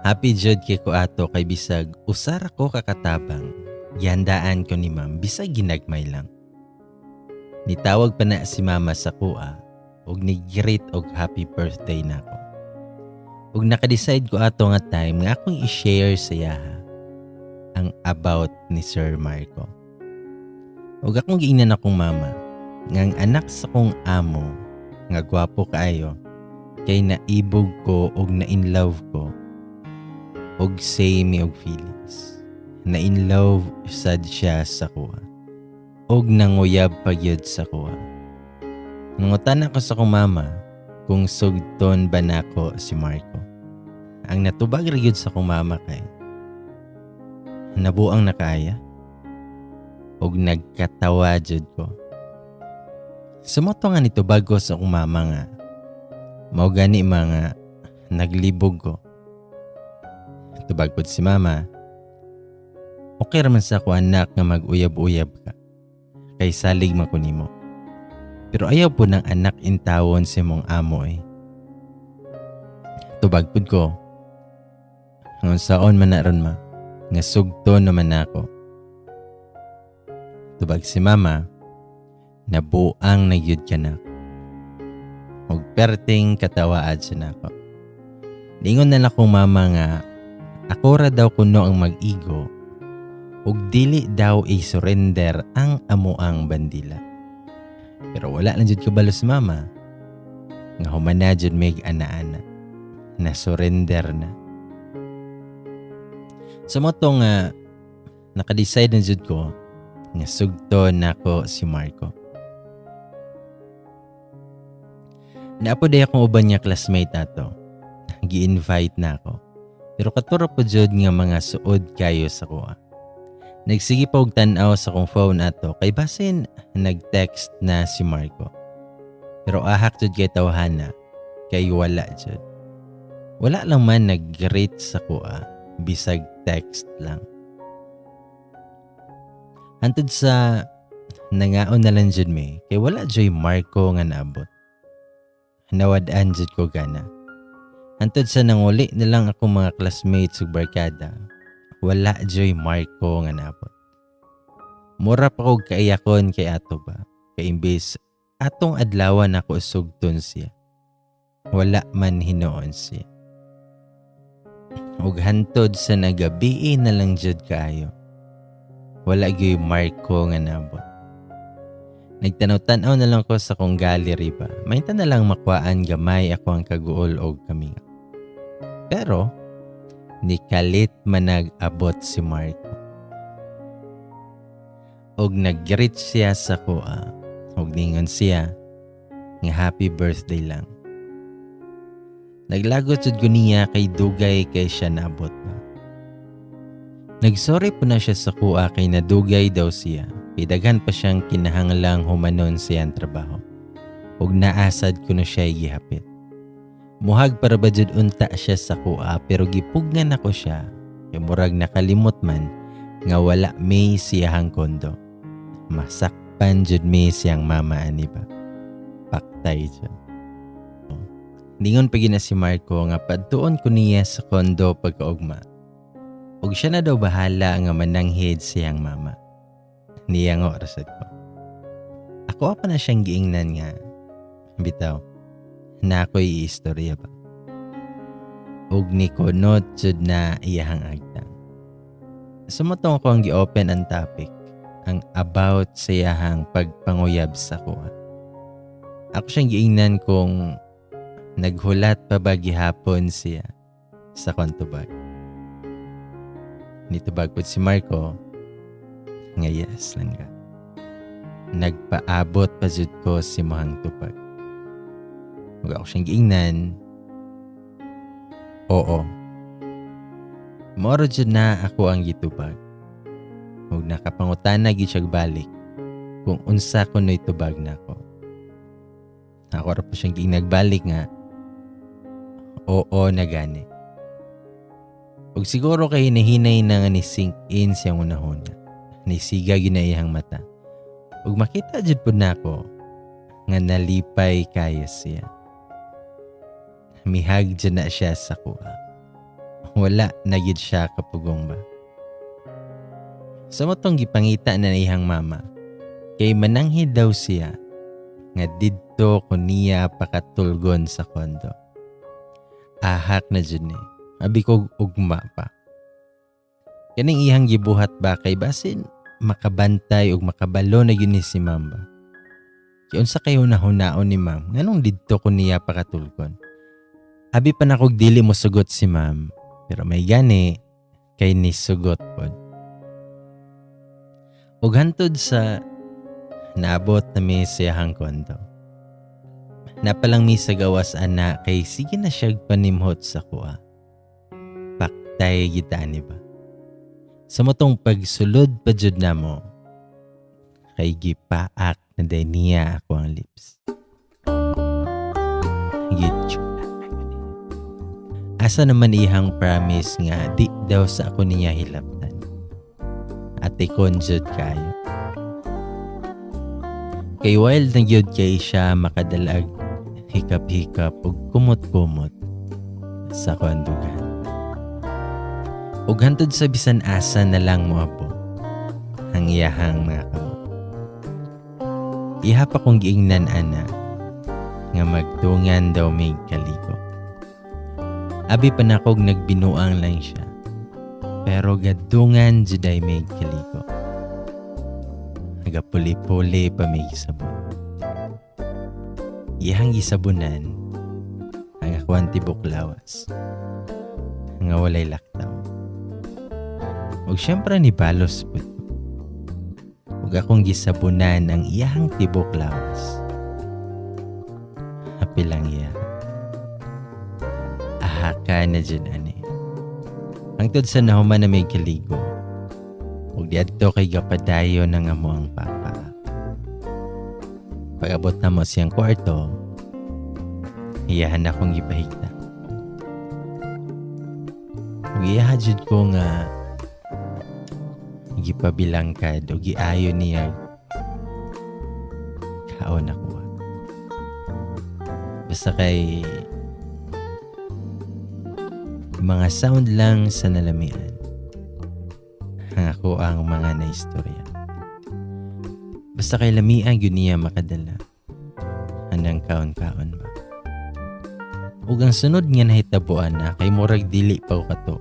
Happy jud kay ko ato kay bisag usara ko kakatabang, gihandaan ko ni ma'am bisag ginagmay lang. Nitawag pa na si mama sa kuha ug ni-greet og happy birthday nako. Ug naka-decide ko ato nga time nga akong i-share sa iyaha ang about ni Sir Marco. Ug akong giingnan akong mama nga ang anak sa kong amo nga gwapo kaayo kay naibog ko ug na-in love ko ug say me og feelings. Na in love sad siya sa kuha. Og nanguyab pa gyud sa kuha. Nangutana ko sa akong mama kung sugton ba nako si Marco. Ang natubag ra gyud sa akong mama kay, "Nabuang na kaaya?" Og nagkatawa jud ko. Sa mao to nga nitubag ko sa akong mama nga mao gani mga naglibog ko. Tubag pod si mama, "Okay raman sa ako, anak, nga mag-uyab-uyab ka. Kay salig man ko nimo. Pero ayaw pod ng anak intawon sa imong amo eh." Tubag pod ko, "Ang saon man na ron, ma, nga sugto naman ako." Tubag si mama, "Nabuang na gyud ka na." Og perting katawaad siya nako. Ningon na lang akong mama nga ako ra daw kuno ang mag-igo ug dili daw i-surrender ang amuang bandila. Pero wala lang jud kabalo si mama nga human na jud mig ana-ana. Na surrender na. Sa mao to nga naka-decide na jud ko nga sugto nako si Marco. Naapo day akong uban nga classmate ato. Gi-invite na ako. Pero katura po jud nga mga suod kayo sa kuha. Nagsige pa og tan-aw sa akong phone ato kay basin nag-text na si Marco. Pero ahak jud kay tawhana kay wala jud. Wala lang man nag-greet sa kuha bisag text lang. Hantod sa nangaon na lang jud mi kay wala joy Marco nga naabot. Nawad-an jud ko gana. Hantod sa nanguli na lang akong mga classmates ug barkada, wala joy Marco nga naabot. Mura pa kog kaiyakon kay ato ba, kay imbes atong adlawan ako sugton siya, wala man hinuon siya. Ug hantod sa nagabii na lang jud kaayo, wala gyud Marco nga naabot. Nagtanaw-tanaw na lang ko sa kong gallery ba. Mainta na lang makuhaan gamay ako ang kaguol og kaminga. Pero, nikalit man nag-abot si Marco. Og nag-greet siya sa kuha. Og ningon siya nga happy birthday lang. Naglagot jud ko niya kay dugay kay siya naabot ba. Nagsorry po na siya sa kuha kay nadugay daw siya. Kay daghan pa siyang kinahanglang humanon siyang trabaho. Ug naasad ko na siya gihapit. Muhag para ba jud unta siya sa kuha pero gipugnan ako siya kay murag nakalimot man nga wala may siyahang kondo. Masakpan jud may siyang mama ani ba. Paktay jud. Ningon pa na si Marco nga padtuon ko niya sa kondo pagkaugma. Ug siya na daw bahala nga mananghid siyang mama. Niya nga orasad ko. Ako pa na siyang giingnan nga bitaw na ako'y iistorya ba. Ug ni kunot jud na iyahang agtang. Sumutong ko ang gi-open ang topic, ang about sa iyahang pagpanguyab sa kuha. Ako siyang giingnan kung naghulat pa ba gihapon siya sa kontubag. Nitubag po si Marco nga yes lang ka. Nagpaabot pa jud ko si mohang tubag. Huwag ako siyang giingnan. Oo. Moro jud na ako ang gitubag. Ug nakapangutana gid siya balik kung unsa kuno'y tubag nako. Ako ra po siyang ginagbalik nga oo na gani. Ug siguro kay hinahinay na nga ni sink in siyang unahuna. Nisiga gyud na iyang mata. Ug makita jud pud nako nga nalipay kaayo siya. Mihag jud na siya sa kuha. Wala na gyud siya kapugong ba. Sa motong gipangita na iyang mama, kay mananghid daw siya nga didto ko niya pakatulgon sa kondo. Ahak na jud ni. Abi ko ugma pa. Kaning iyang gibuhat ba kay basin makabantay ug makabalo na gyud ni si ma'am ba. Kay unsa kay hunahunaon ni ma'am nganong didto ko niya pakatulgon? Abi pa na kog dili mo sugot si ma'am, pero may gani kay nisugot pod. Ug hantod sa naabot na mi sa iyahang kondo. Napalang mi sa gawas ana kay sige na siyag panimhot sa kuha. Paktay gita ni ba? Sa motong pagsulod pa jud namo kay gipaak na day niya ako ang lips. Gitsura. Asa naman ihang promise nga di daw sa ako niya hilabtan. Ate kon jud kayo. Kay wild na gyud kay siya makadalag hikap-hikap ug kumot-kumot sa kuandugan. Ug hantod sa bisan asa na lang moabot ang iyahang mga kamot. Iha pa kong giingnan ana nga magtungan daw mig kaligo. Abi pa nakog nagbinuang lang siya. Pero gadungan juday mig kaligo. Nagapuli-puli pa mig sabon. Iyahang gisabunan ang akuang tibok lawas nga walay laktaw. Ug syempre ni balos pud. Ug akong gisabunan ang iyahang tibok lawas. Happy lang iya. Ahaka na jud ani. Hangtod sa nahuman na may kaligo. Ug diadto kay gapadayon ang amo ang papa. Pag-abot na mo siyang kwarto, iyahan akong gipahigda. Ug iyaha jud ko nga gipabilangkad o giayo niya kaon ako. Basta kay mga sound lang sa nalamian ang ako ang mga naistorya. Basta kay lamian gyud niya makadala anang kaon-kaon ba. Ug ang sunod nga nahitabuan na kay murag dili pa ko katuo.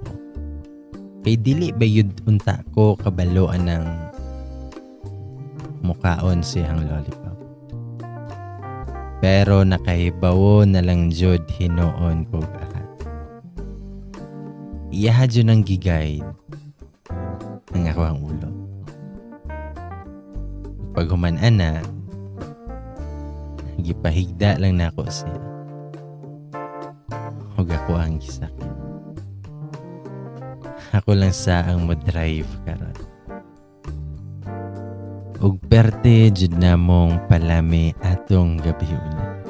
Kay dili ba yun unta ko kabalo anang mukaon siyang lollipop. Pero nakahibawo na lang jud hinuon ko gahat. Iyaha jud ang giguide ang ako ang ulo. Pag human ana, gipahigda lang nako siya. Ug ako ang gisakit. Ako lang sa ang mo-drive karon. Ug perte jud namong palami atong gabi una.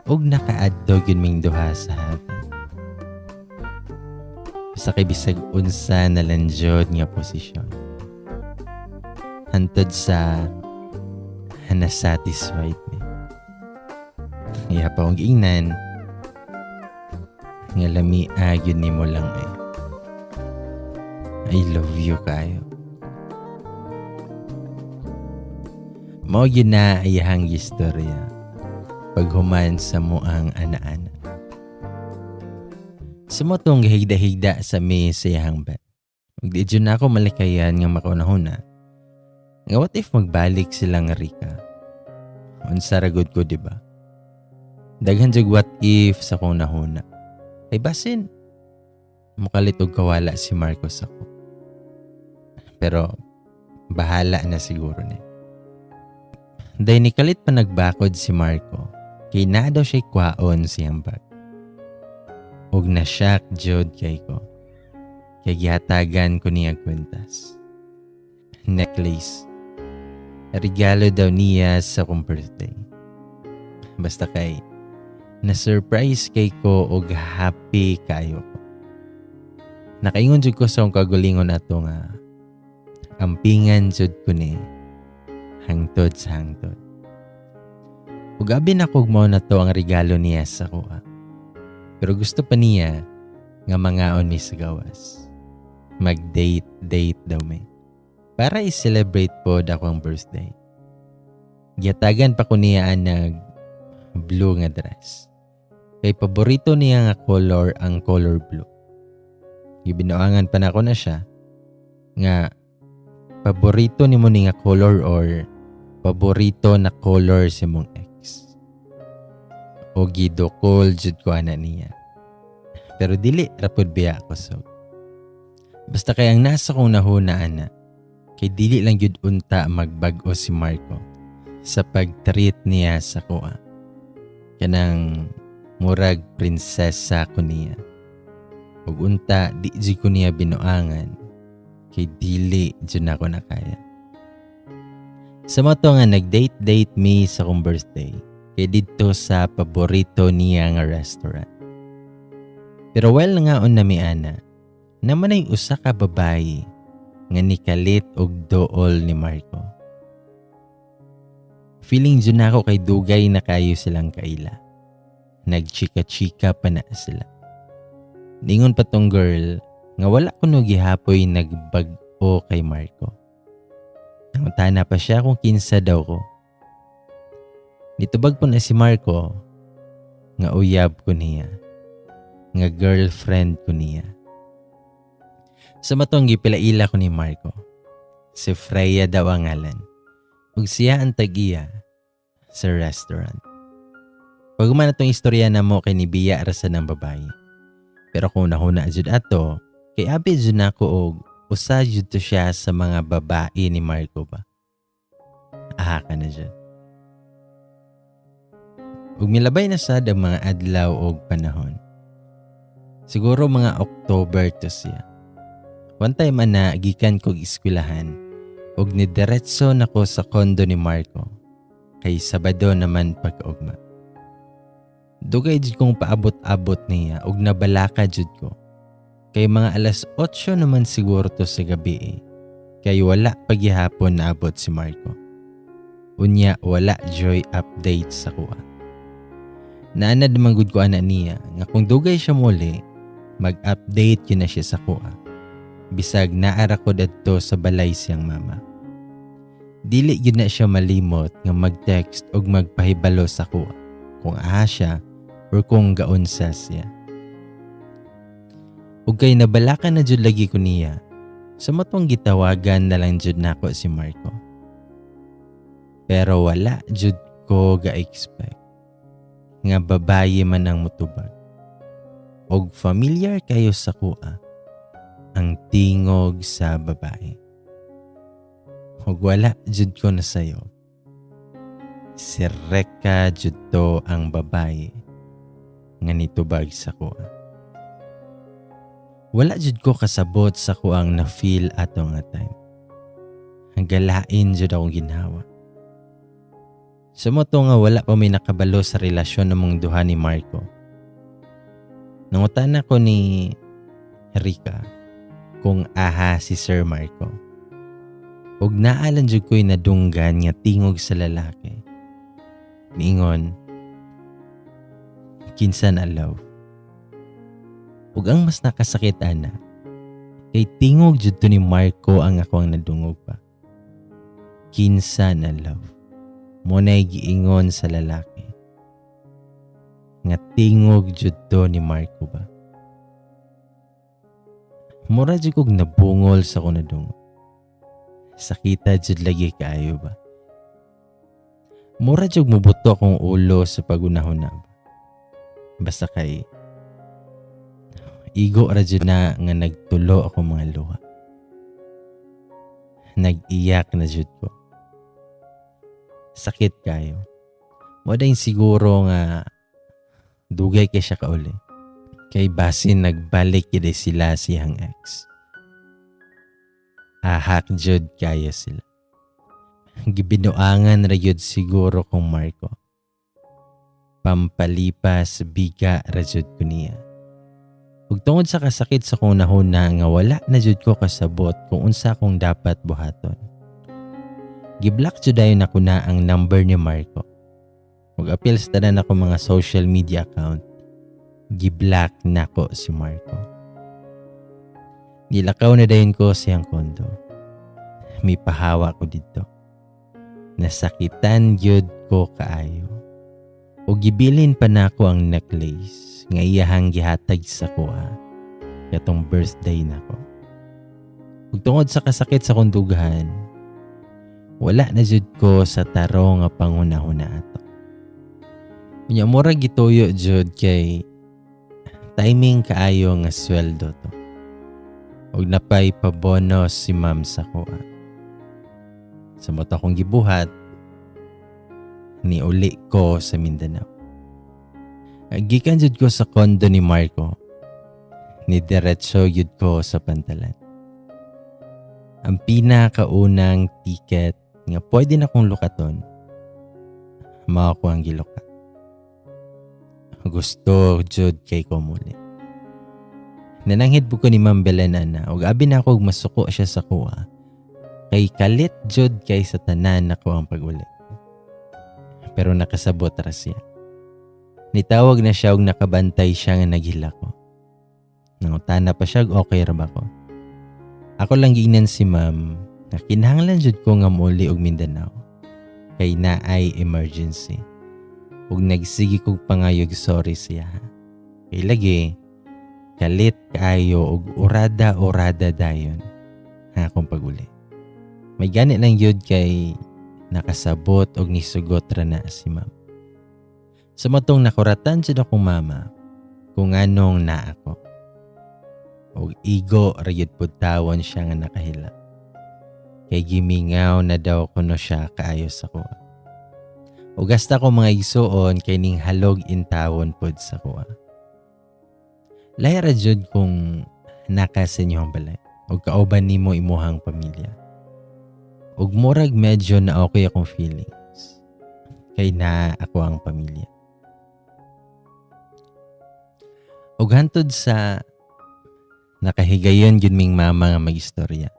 Ug nakaadto gyud ming duha sa heaven. Basta kay bisag unsa na lang jud nga posisyon. Hantod sa na-satisfied mi. Iya pa akong giingnan nga lamia gyud nimo lang eh. I love you kayo. Mao gyud na iyahang istorya paghuman sa muang ana-ana. Sumotong gahigda-higda sa mi sa iyahang bed. Ug di jud na ako malikayan nga makaunahuna. Nga what if magbalik sila nga Rika? Unsa ra gud ko, di ba? Daghan jud what if sa kong nahuna. Kay basin mukalit og kawala si Marcos ako. Pero bahala na siguro ni. Dahil nikalit pa nagbakod si Marco, kay na daw siya'y kwaon siyang bag. Ug na-shock jud kay ko. Kay gihatagan ko niya kwintas. Necklace. Regalo daw niya sa akong birthday. Basta kay na-surprise kay ko og happy kayo ko. Nakaingon jud ko sa akong kagulingon ato nga ampingan jud ko ni hangtod sa hangtod. Ug abi na kog mao na to ang regalo niya sa kuha. Pero gusto pa niya nga mangaon mi sa gawas. Mag-date-date daw mi. Para i-celebrate pod ako ang birthday. Gihatagan pa ko niya nag blue nga dress. Kay paborito niya nga color ang color blue. Gibinuangan pa nako na siya nga paborito nimo ni nga color or paborito na color si mong ex. O gidukol jud ko ana niya. Pero dili rapod biya ako so. Basta kay ang nasa kong nahuna ana, kay Kay dili lang gyud unta magbag-o si Marco sa pag-treat niya sa kuha. Kanang murag prinsesa ko niya. Ug unta di jud ko niya binuangan kay dili jud nako nakaya. Sa mao to nga nag-date-date mi sa akong birthday kay didto sa paborito niya nga restaurant. Pero while nangaon na mi ana, naman ay usa ka babayi nga nikalit og dool ni Marco. Feeling jud nako kay dugay na kayo silang kaila. Nagchika-chika pa na sila. Ningon pa tong girl nga wala kuno gihapoy nagbag-o kay Marco. Nangutana pa siya kung kinsa daw ko. Nitubag po na si Marco nga uyab ko niya, nga girlfriend ko niya. Sa matong gipilaila ko ni Marco, si Freya daw ang ngalan, ug siya ang tag-iya sa restaurant. Pag-human atong istorya namo kay nibiya ra sa ng babae. Pero kung nahuna jud ato, kay abi jud nako og usa jud to siya sa mga babae ni Marco ba. Aha ka na jud. Ug milabay na sad ang mga adlaw og panahon. Siguro mga October to siya. One time ana, gikan kog eskwelahan ug nidiretso nako sa kondo ni Marco kay Sabado naman pagkaugma. Dugay jud kong paabot-abot niya ug nabalaka jud ko. Kay mga 8:00 naman siguro to sa gabi eh. Kay wala paghihapon naabot si Marco. Unya wala joy update sa kuha. Naanad naman gud ko ana niya nga kung dugay siya muli, mag-update yun na siya sa kuha. Bisag naara ko dadto sa balay siyang mama. Dili gyud na siya malimot nga mag-text og magpahibalo sa kuha kung aha siya or kung gaunsa siya. Ug kay nabalaka na jud lagi ko niya, sa matong gitawagan na lang jud nako si Marco. Pero wala jud ko ga-expect nga babaye man ang mutubag. Og familiar kayo sa kuha ang tingog sa babae. Ug wala jud ko nasayo. Si Reka jud to ang babae nga nitubag sa kuha. Wala jud ko kasabot sa kuang na-feel ato nga time. Galain jud akong ginhawa. Sa mao to nga wala pa may nakabalo sa relasyon namong duha ni Marco. Nangutana ko ni Rika kung aha si Sir Marco. Ug naalan jud ko'y nadunggan nga tingog sa lalaki. Niingon, "Kinsa na, love?" Ug ang mas nakasakit ana, kay tingog jud to ni Marco ang ako ang nadungog pa. "Kinsa na, love?" Mo na'y giingon sa lalaki. Nga tingog jud to ni Marco ba. Mura jud kog nabungol sa akong nadungog. Sakita jud lagi kaayo ba. Mura jud mubuto akong ulo sa pagunahon na ba. Basta kay igo ra jud na nga nagtulo ako mga luha. Nag-iyak na jud ko. Sakit kayo. Mo din siguro nga dugay kay siya kauli. Kay basin nagbalik gid sila siyang ex. Ahak jud kaya sila. Gibinuangan ra gyud siguro kong Marco. Pampalipas biga ra jud ko niya. Ug tungod sa kasakit sa kong nahuna nga wala na jud ko kasabot kung unsa akong dapat buhaton. Giblock jud dayon nako na ang number ni Marco. Ug apil sa tanan ako mga social media account, giblock nako si Marco. Gilakaw na dayon ko siyang kondo. May pahawa ko didto. Nasakitan gyud ko kaayo. O gibilin pa nako ang necklace nga iyahang gihatag sa kuha katong birthday nako. Ug tungod sa kasakit sa kong dughan, wala na jud ko sa tarong nga panghunahuna ato. Unya mura gituyo jud kay timing kaayo nga sweldo to. Ug napay pa-bonus si ma'am sa kuha. Sa mao to akong gibuhat, niuli ko sa Mindanao. Gikan jud ko sa condo ni Marco, ni diretso jud ko sa pantalan. Ang pinakaunang ticket nga pwede na kong lukaton, mao ko ang gilukat. Gusto jud kay ko muli. Nananghid po ko ni Ma'am Belen ana ug abi na ako masuko siya sa kuha. Kay kalit jud kay sa tanan nako ang pag-uli. Pero nakasabot ra siya. Nitawag na siya ug nakabantay siya nga naghila ko. Nangutana pa siya og okay ra ba ko. Ako lang giingnan si Ma'am nga kinahanglan jud ko nga muuli og Mindanao kay naay emergency. Ug nagsige kog pangayog sorry siya. Kay lagi kalit kaayo og urada-urada dayon ang akong pag-uli. May gani lang yun kay nakasabot og nisugot ra na si Ma'am. Sa matong nakuratan jud akong mama kung anong naa ako. Og igo ra gyud pud tawon siya nga nakahila. Kay gimingaw na daw kuno siya kaayo sa kuha. Ug hasta ko mga igsuon kay ning halog intawon pod sa kuha. Lahi ra jud kung naka sa inyong balay ug kauban nimo imuhang pamilya. Ug murag medyo na okay akong feelings kay naa ako ang pamilya. Ug hantod sa nakahigayon gyud ming mama nga magistorya.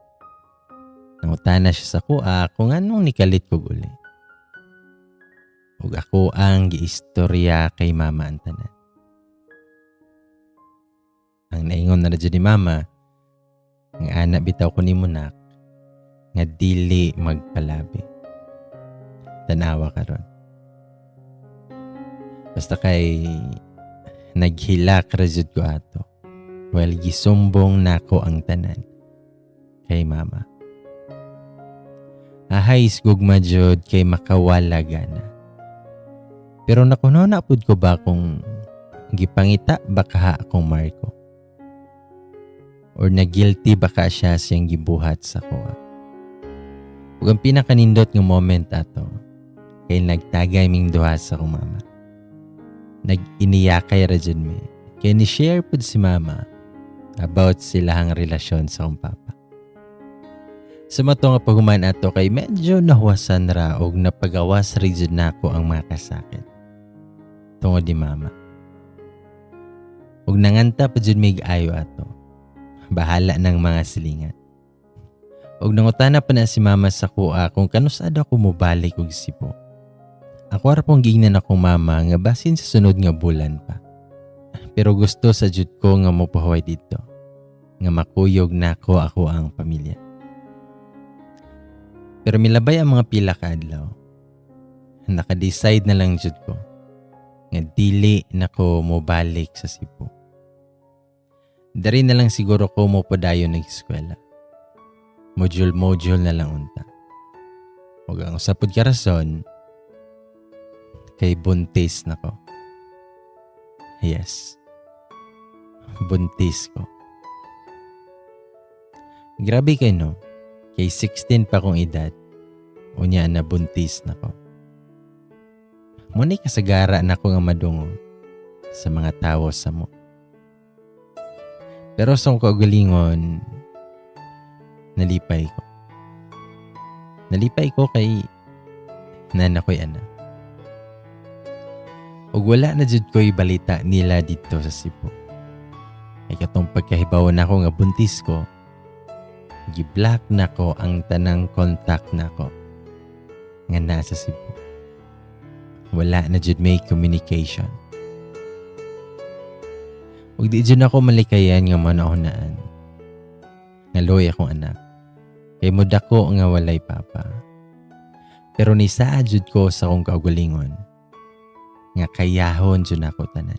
Nangutana siya sa kuha kung anong nikalit kog uli. Ug ako ang giistorya kay mama ang tanan. Ang naingon na jud ni mama, nga ana bitaw ko nimo nak, nga dili magpalabi. Tanawa karon. Basta kay naghilak ra jud ko ato. Well, gisumbong nako ang tanan kay mama. Ahay, gugma jud kay makawala gana. Pero nakuno na pud ko ba kung gipangita ba kaha akong Marco? Or na-guilty ba ka siya siyang gibuhat sa kuha? Ug ang pinakanindot nga moment ato, kay nagtagay ming duha sa akong mama. Nag-iniyakay ra jud mi. Kay ni-share pud si mama about silahang relasyon sa akong papa. Sa mato nga paghuman ato kay medyo nahuwasan ra og napagawas ra jud nako ang mga kasakit tungod ni mama. Ug nanganta pa jud mig ayo ato. Bahala ng mga silingan. Og nangutana pa na si mama sa kuha kung kanus-a daw ko mobalik og Cebu. Ako ra pong giingnan akong mama nga basin sa sunod nga bulan pa. Pero gusto sa jud ko nga mopahuway didto, nga makuyog nako ako ang pamilya. Pero milabay ang mga pila ka adlaw. Naka-decide na lang jud ko nga dili nako mobalik sa Cebu. Dari na lang siguro ko mopadayon ng eskwela. Module-module na lang unta. Ug ang usa pud ka rason kay buntis nako. Yes. Buntis ko. Grabe kay no. Kay 16 pa kong edad. Unya na buntis nako. Muna kasagara nako nga madungog sa mga tawo sa mo. Pero sa akong kaugalingon, nalipay ko. Nalipay ko kay nana ko'y anak. Ug wala na jud ko'y balita nila dito sa Cebu. Kay katong pagkahibaw nako nga buntis ko, gi-block nako ang tanang contact nako nga nasa Cebu. Wala na jud may communication. Ug di jud ako malikayan nga manahunaan. Nga luoy akong anak. Kay mudako nga walay papa. Pero nisaad jud ko sa akong kaugalingon nga kayahon jud nako tanan.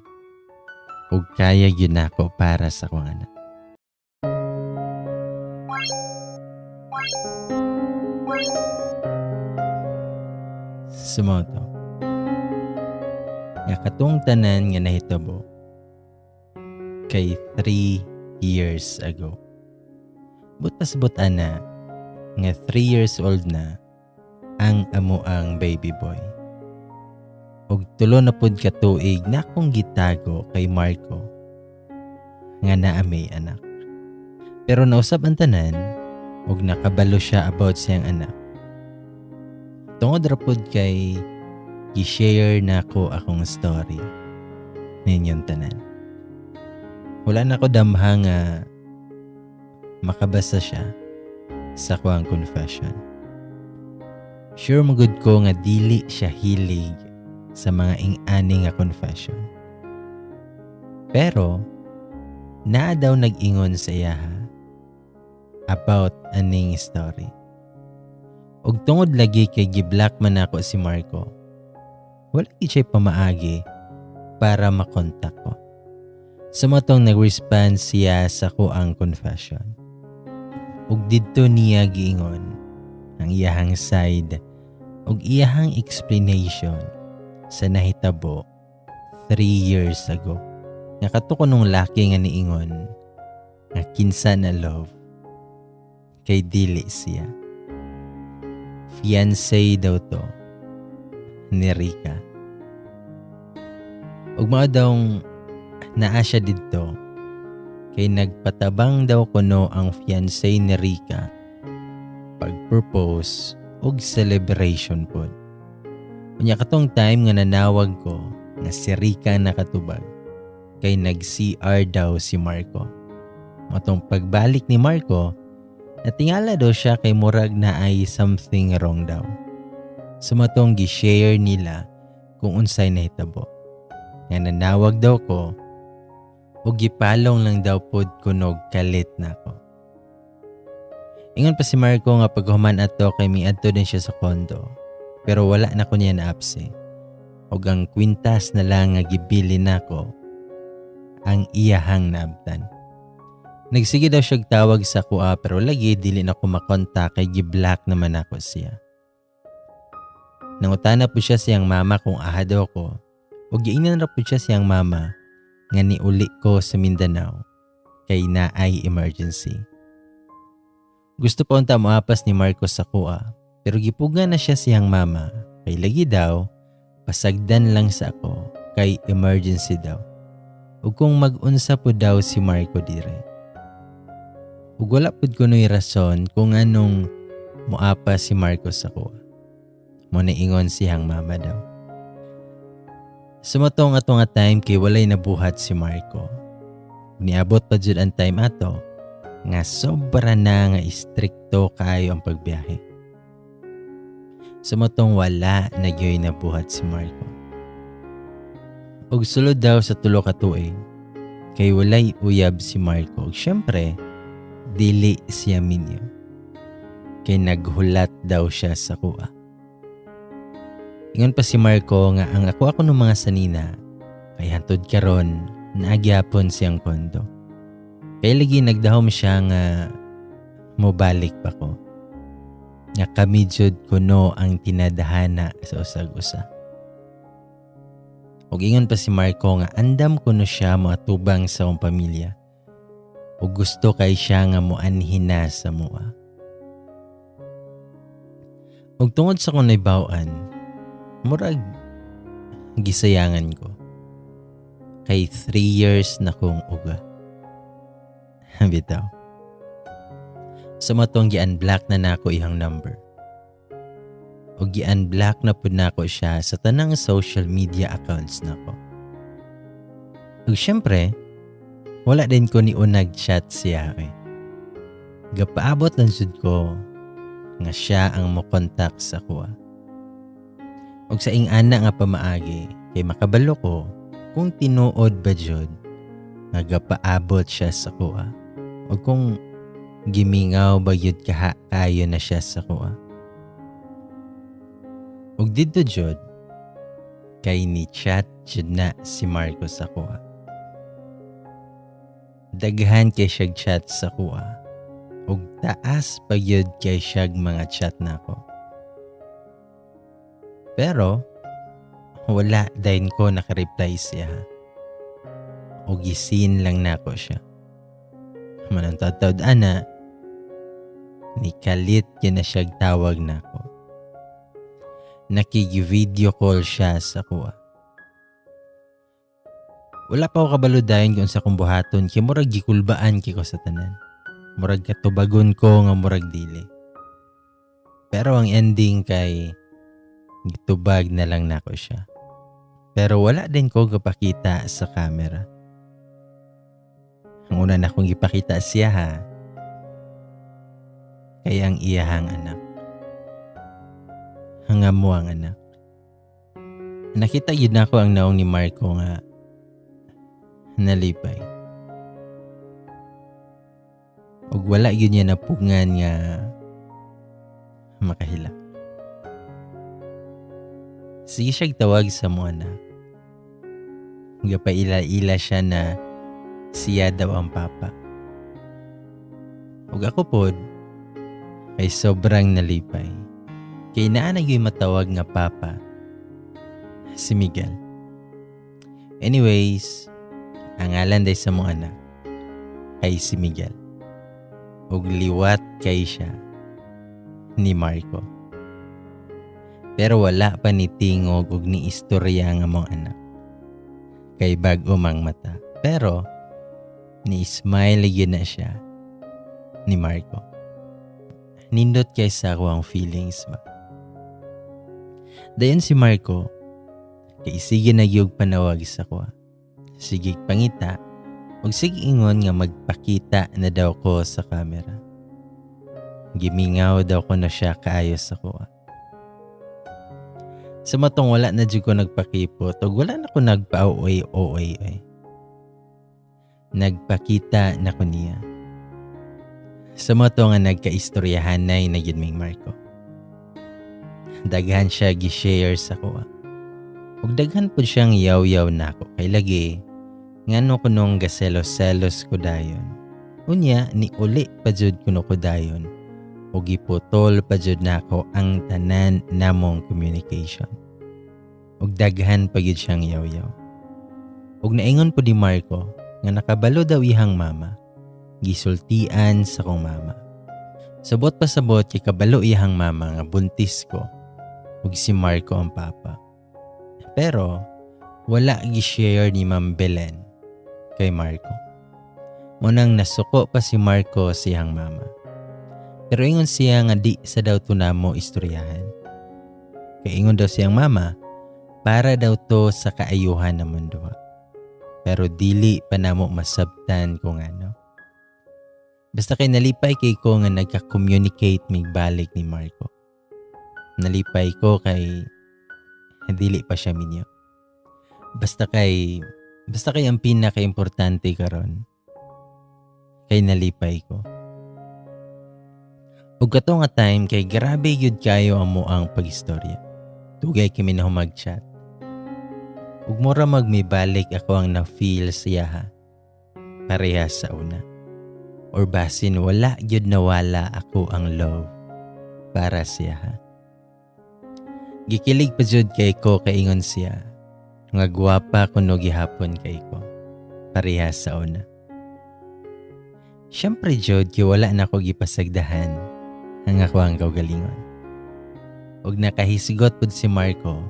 Ug kaya gyud nako para sa akong anak. Sumoto. Nga katong tanan nga nahitabo kay 3 years ago. But pasabot ana nga 3 years old na Ang amoang baby boy. Og 3 na pud ka tuig na akong gitago kay Marco nga naa may anak. Pero nausab ang tanan ug nakabalo siya about siyang anak. Tungod ra pud kay gi-share nako akong story ninyong tanan. Wala na ko damha nga makabasa siya sa kuang confession. Sure magud ko nga dili siya hilig sa mga ing-ani nga confession. Pero naa daw nag-ingon sa iyaha about aning story. Ug tungod lagi kay gi-block man nako si Marco, wala gid siya pamaagi para makontak ko. Sa matong nag-respond siya sa kuang confession. Ug didto niya giingon ang iyahang side ug iyahang explanation sa nahitabo 3 years ago. Nga kato ko nung laki nga niingon nga kinsa na love kay dili siya. Fiancé daw to ni Rika. Ug mao daw naa siya didto kay nagpatabang daw kuno ang fiancé ni Rika pag-propose og celebration pod. Unya katong time nga nanawag ko nga si Rika nakatubag kay nag-CR daw si Marco. Matong pagbalik ni Marco, natingala daw siya kay murag na ay something wrong daw. Sumatong gi-share nila kung unsay nahitabo. Nga nanawag daw ko o gipalong lang daw pod kunog kalit nako. Ingon pa si Marco nga paghuman ato kay miadto din siya sa kondo. Pero wala na ko niya naapse. Og ang kwintas na lang nga gibili nako ang iyahang naabtan. Nagsige daw siya tawag sa kuha pero lagi dili na ko makontak kay gi-block naman ako siya. Nangutana po siya siyang mama kung aha daw ko o giingnan ra po siya siyang mama nga niuli ko sa Mindanao kay naay emergency. Gusto pa unta moapas ni Marco sa kuha pero gipuga na siya siyang mama kay lagi daw pasagdan lang sa ako kay emergency daw. Ug kung mag-unsa po daw si Marco dire. Ug wala pud kuno'y rason kung anong moapas si Marco sa kuha. Mo ingon siyang mama daw. Sumatong ato nga time kay walay nabuhat si Marco. Niabot pa jud ang time ato nga sobra na nga istrikto kaayo ang pagbiyahe. Sumatong wala na gyoy nabuhat si Marco. Ug sulod daw sa 3 ka tuig kay walay uyab si Marco. Ug syempre dili siya minyo. Kay naghulat daw siya sa kuha. Ingon pa si Marco nga ang ako ng mga sanina kay hantod karon naagyapon siyang kondo. Kay lagi nagdahom siya nga mobalik pa ko. Nga kami jud kuno ang tinadhana sa usag-usa. Ug ingon pa si Marco nga andam kuno siya moatubang sa akong pamilya. Ug gusto kay siya nga moanhin na sa mua. Ug tungod sa akong nahibaw-an, murag gisayangan ko. Kay 3 years na kong uga. Bitaw. Sumatong gi-unblock na nako iyang number. O gi-unblock na pud nako siya sa tanang social media accounts nako. Ug syempre, wala din ko ni unag chat siya eh. Gapaabot lang jud ko nga siya ang mokontak sa kuha. Og sa ing-ana nga pamaagi kay makabalo ko kung tinuod ba jud nga gapaabot siya sa kuha o kung gimingaw ba jud kaha kayo na siya sa kuha. Og didto jud kay ni chat jud na si Marco sa kuha. Daghan kay siyag chat sa kuha ug taas pa gyud kay siyag mga chat nako. Pero wala dayon ko naka-reply siya. O gisin lang nako siya. Manang taod ana, ni kalit yun na siyag tawag nako. Nakigi-video call siya sa kuha. Wala pa ako kabalo dayon kung sa kong buhaton kay murag gikulbaan kay ko sa tanan. Murag katubagon ko nga murag dili. Pero ang ending kay gitubag na lang nako siya. Pero wala din ko gapakita sa camera. Ang una na akong gipakita siya ha, kay ang iyahang anak. Ang amo ang anak. Nakita gyud nako ang naong ni Marco nga nalipay. Ug wala gyud niya napugngan nga makahilak. Sige siya tawag sa mo anak. Gapaila-ila siya na siya daw ang papa. Ug ako pod kay sobrang nalipay. Kay naa na gyud matawag nga papa si Miguel. Anyways, ang ngalan day sa mong anak kay si Miguel. Ug liwat kay siya ni Marco. Pero wala pa ni tingog og ni istorya nga mong anak. Kay bag-o mang mata. Pero ni smile gyud na siya ni Marco. Nindot kay sa ako ang feelings ba. Dayon si Marco kay sige na gyud panawag sa kuha. Sige pangita ug sige ingon nga magpakita na daw ko sa camera. Gimingaw daw ko na siya kaayo sa kuha. Sa matong wala na jud ko nagpakipot ug wala na ko nagpa-OA-OA ay. Nagpakita na ko niya. Sa mato nga nagkaistoryahanay na gyud ming Marco. Daghan siya gi-share sa kuha. Ug daghan pud siyang yaw-yaw nako kay lagi ngano kunong gaselos-selos ko dayon. Unya ni uli pa jud kuno ko dayon. Ug giputol pa jud nako ang tanan namong communication. Ug daghan pa gyud siyang yaw-yaw. Ug naingon po ni Marco nga nakabalo daw iyang mama. Gisultian sa kong mama. Sabot pa sabot kay kabalo iyang mama nga buntis ko ug si Marco ang papa. Pero wala gi-share ni Ma'am Belen kay Marco. Munang nasuko pa si Marco sa iyang mama. Pero ingon siya nga di sa daw to namo istoryahan. Kay ingon daw siyang mama, para daw to sa kaayuhan namon duha. Pero dili pa namo masabtan kung ano. Basta kay nalipay kay ko nga nagka-communicate migbalik ni Marco. Nalipay ko kay dili pa siya minyo. Basta kay ang pinaka-importante karon kay nalipay ko. Ug kato nga time kay grabe gyud kayo amo ang pagistorya. Dugay kami na mag-chat. Ug mura magmibalik ako ang na-feel siya ha. Parehas sa una. Or basin wala gyud nawala ako ang love para siya ha. Gikilig pa jud kay ko kaingon siya. Nga gwapa kuno gihapon kay ko. Parehas sa una. Siyempre jud kay wala na ko gipasagdahan ang ako ang kaugalingon. Ug nakahisgot pud si Marco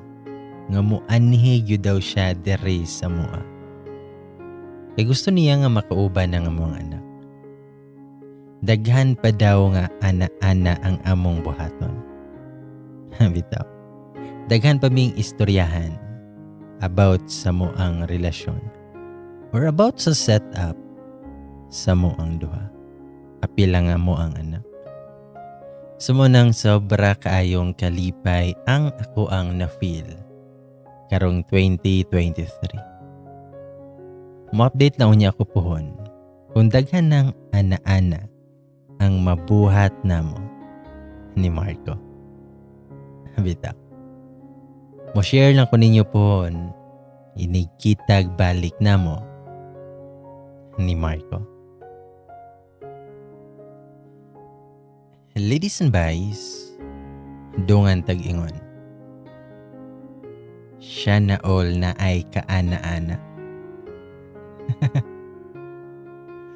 nga muanhi gyud daw siya diri sa mua. Kay gusto niya nga makauban ang among anak. Daghan pa daw nga ana-ana ang among buhaton. Bitaw. Daghan pa ming istoryahan about sa moang relasyon or about sa setup sa moang duha. Apila nga mo ang anak. Sumunang sobra kaayong kalipay ang ako ang na-feel karong 2023. Mo-update na unya ako puhon kung daghan ng ana-ana ang mabuhat namo ni Marco. Bitaw. Mo-share lang ko ninyo pohon inigkitag balik namo ni Marco. Ladies and boys, dungan tag-ingon. Siya na all na ay kaana-ana.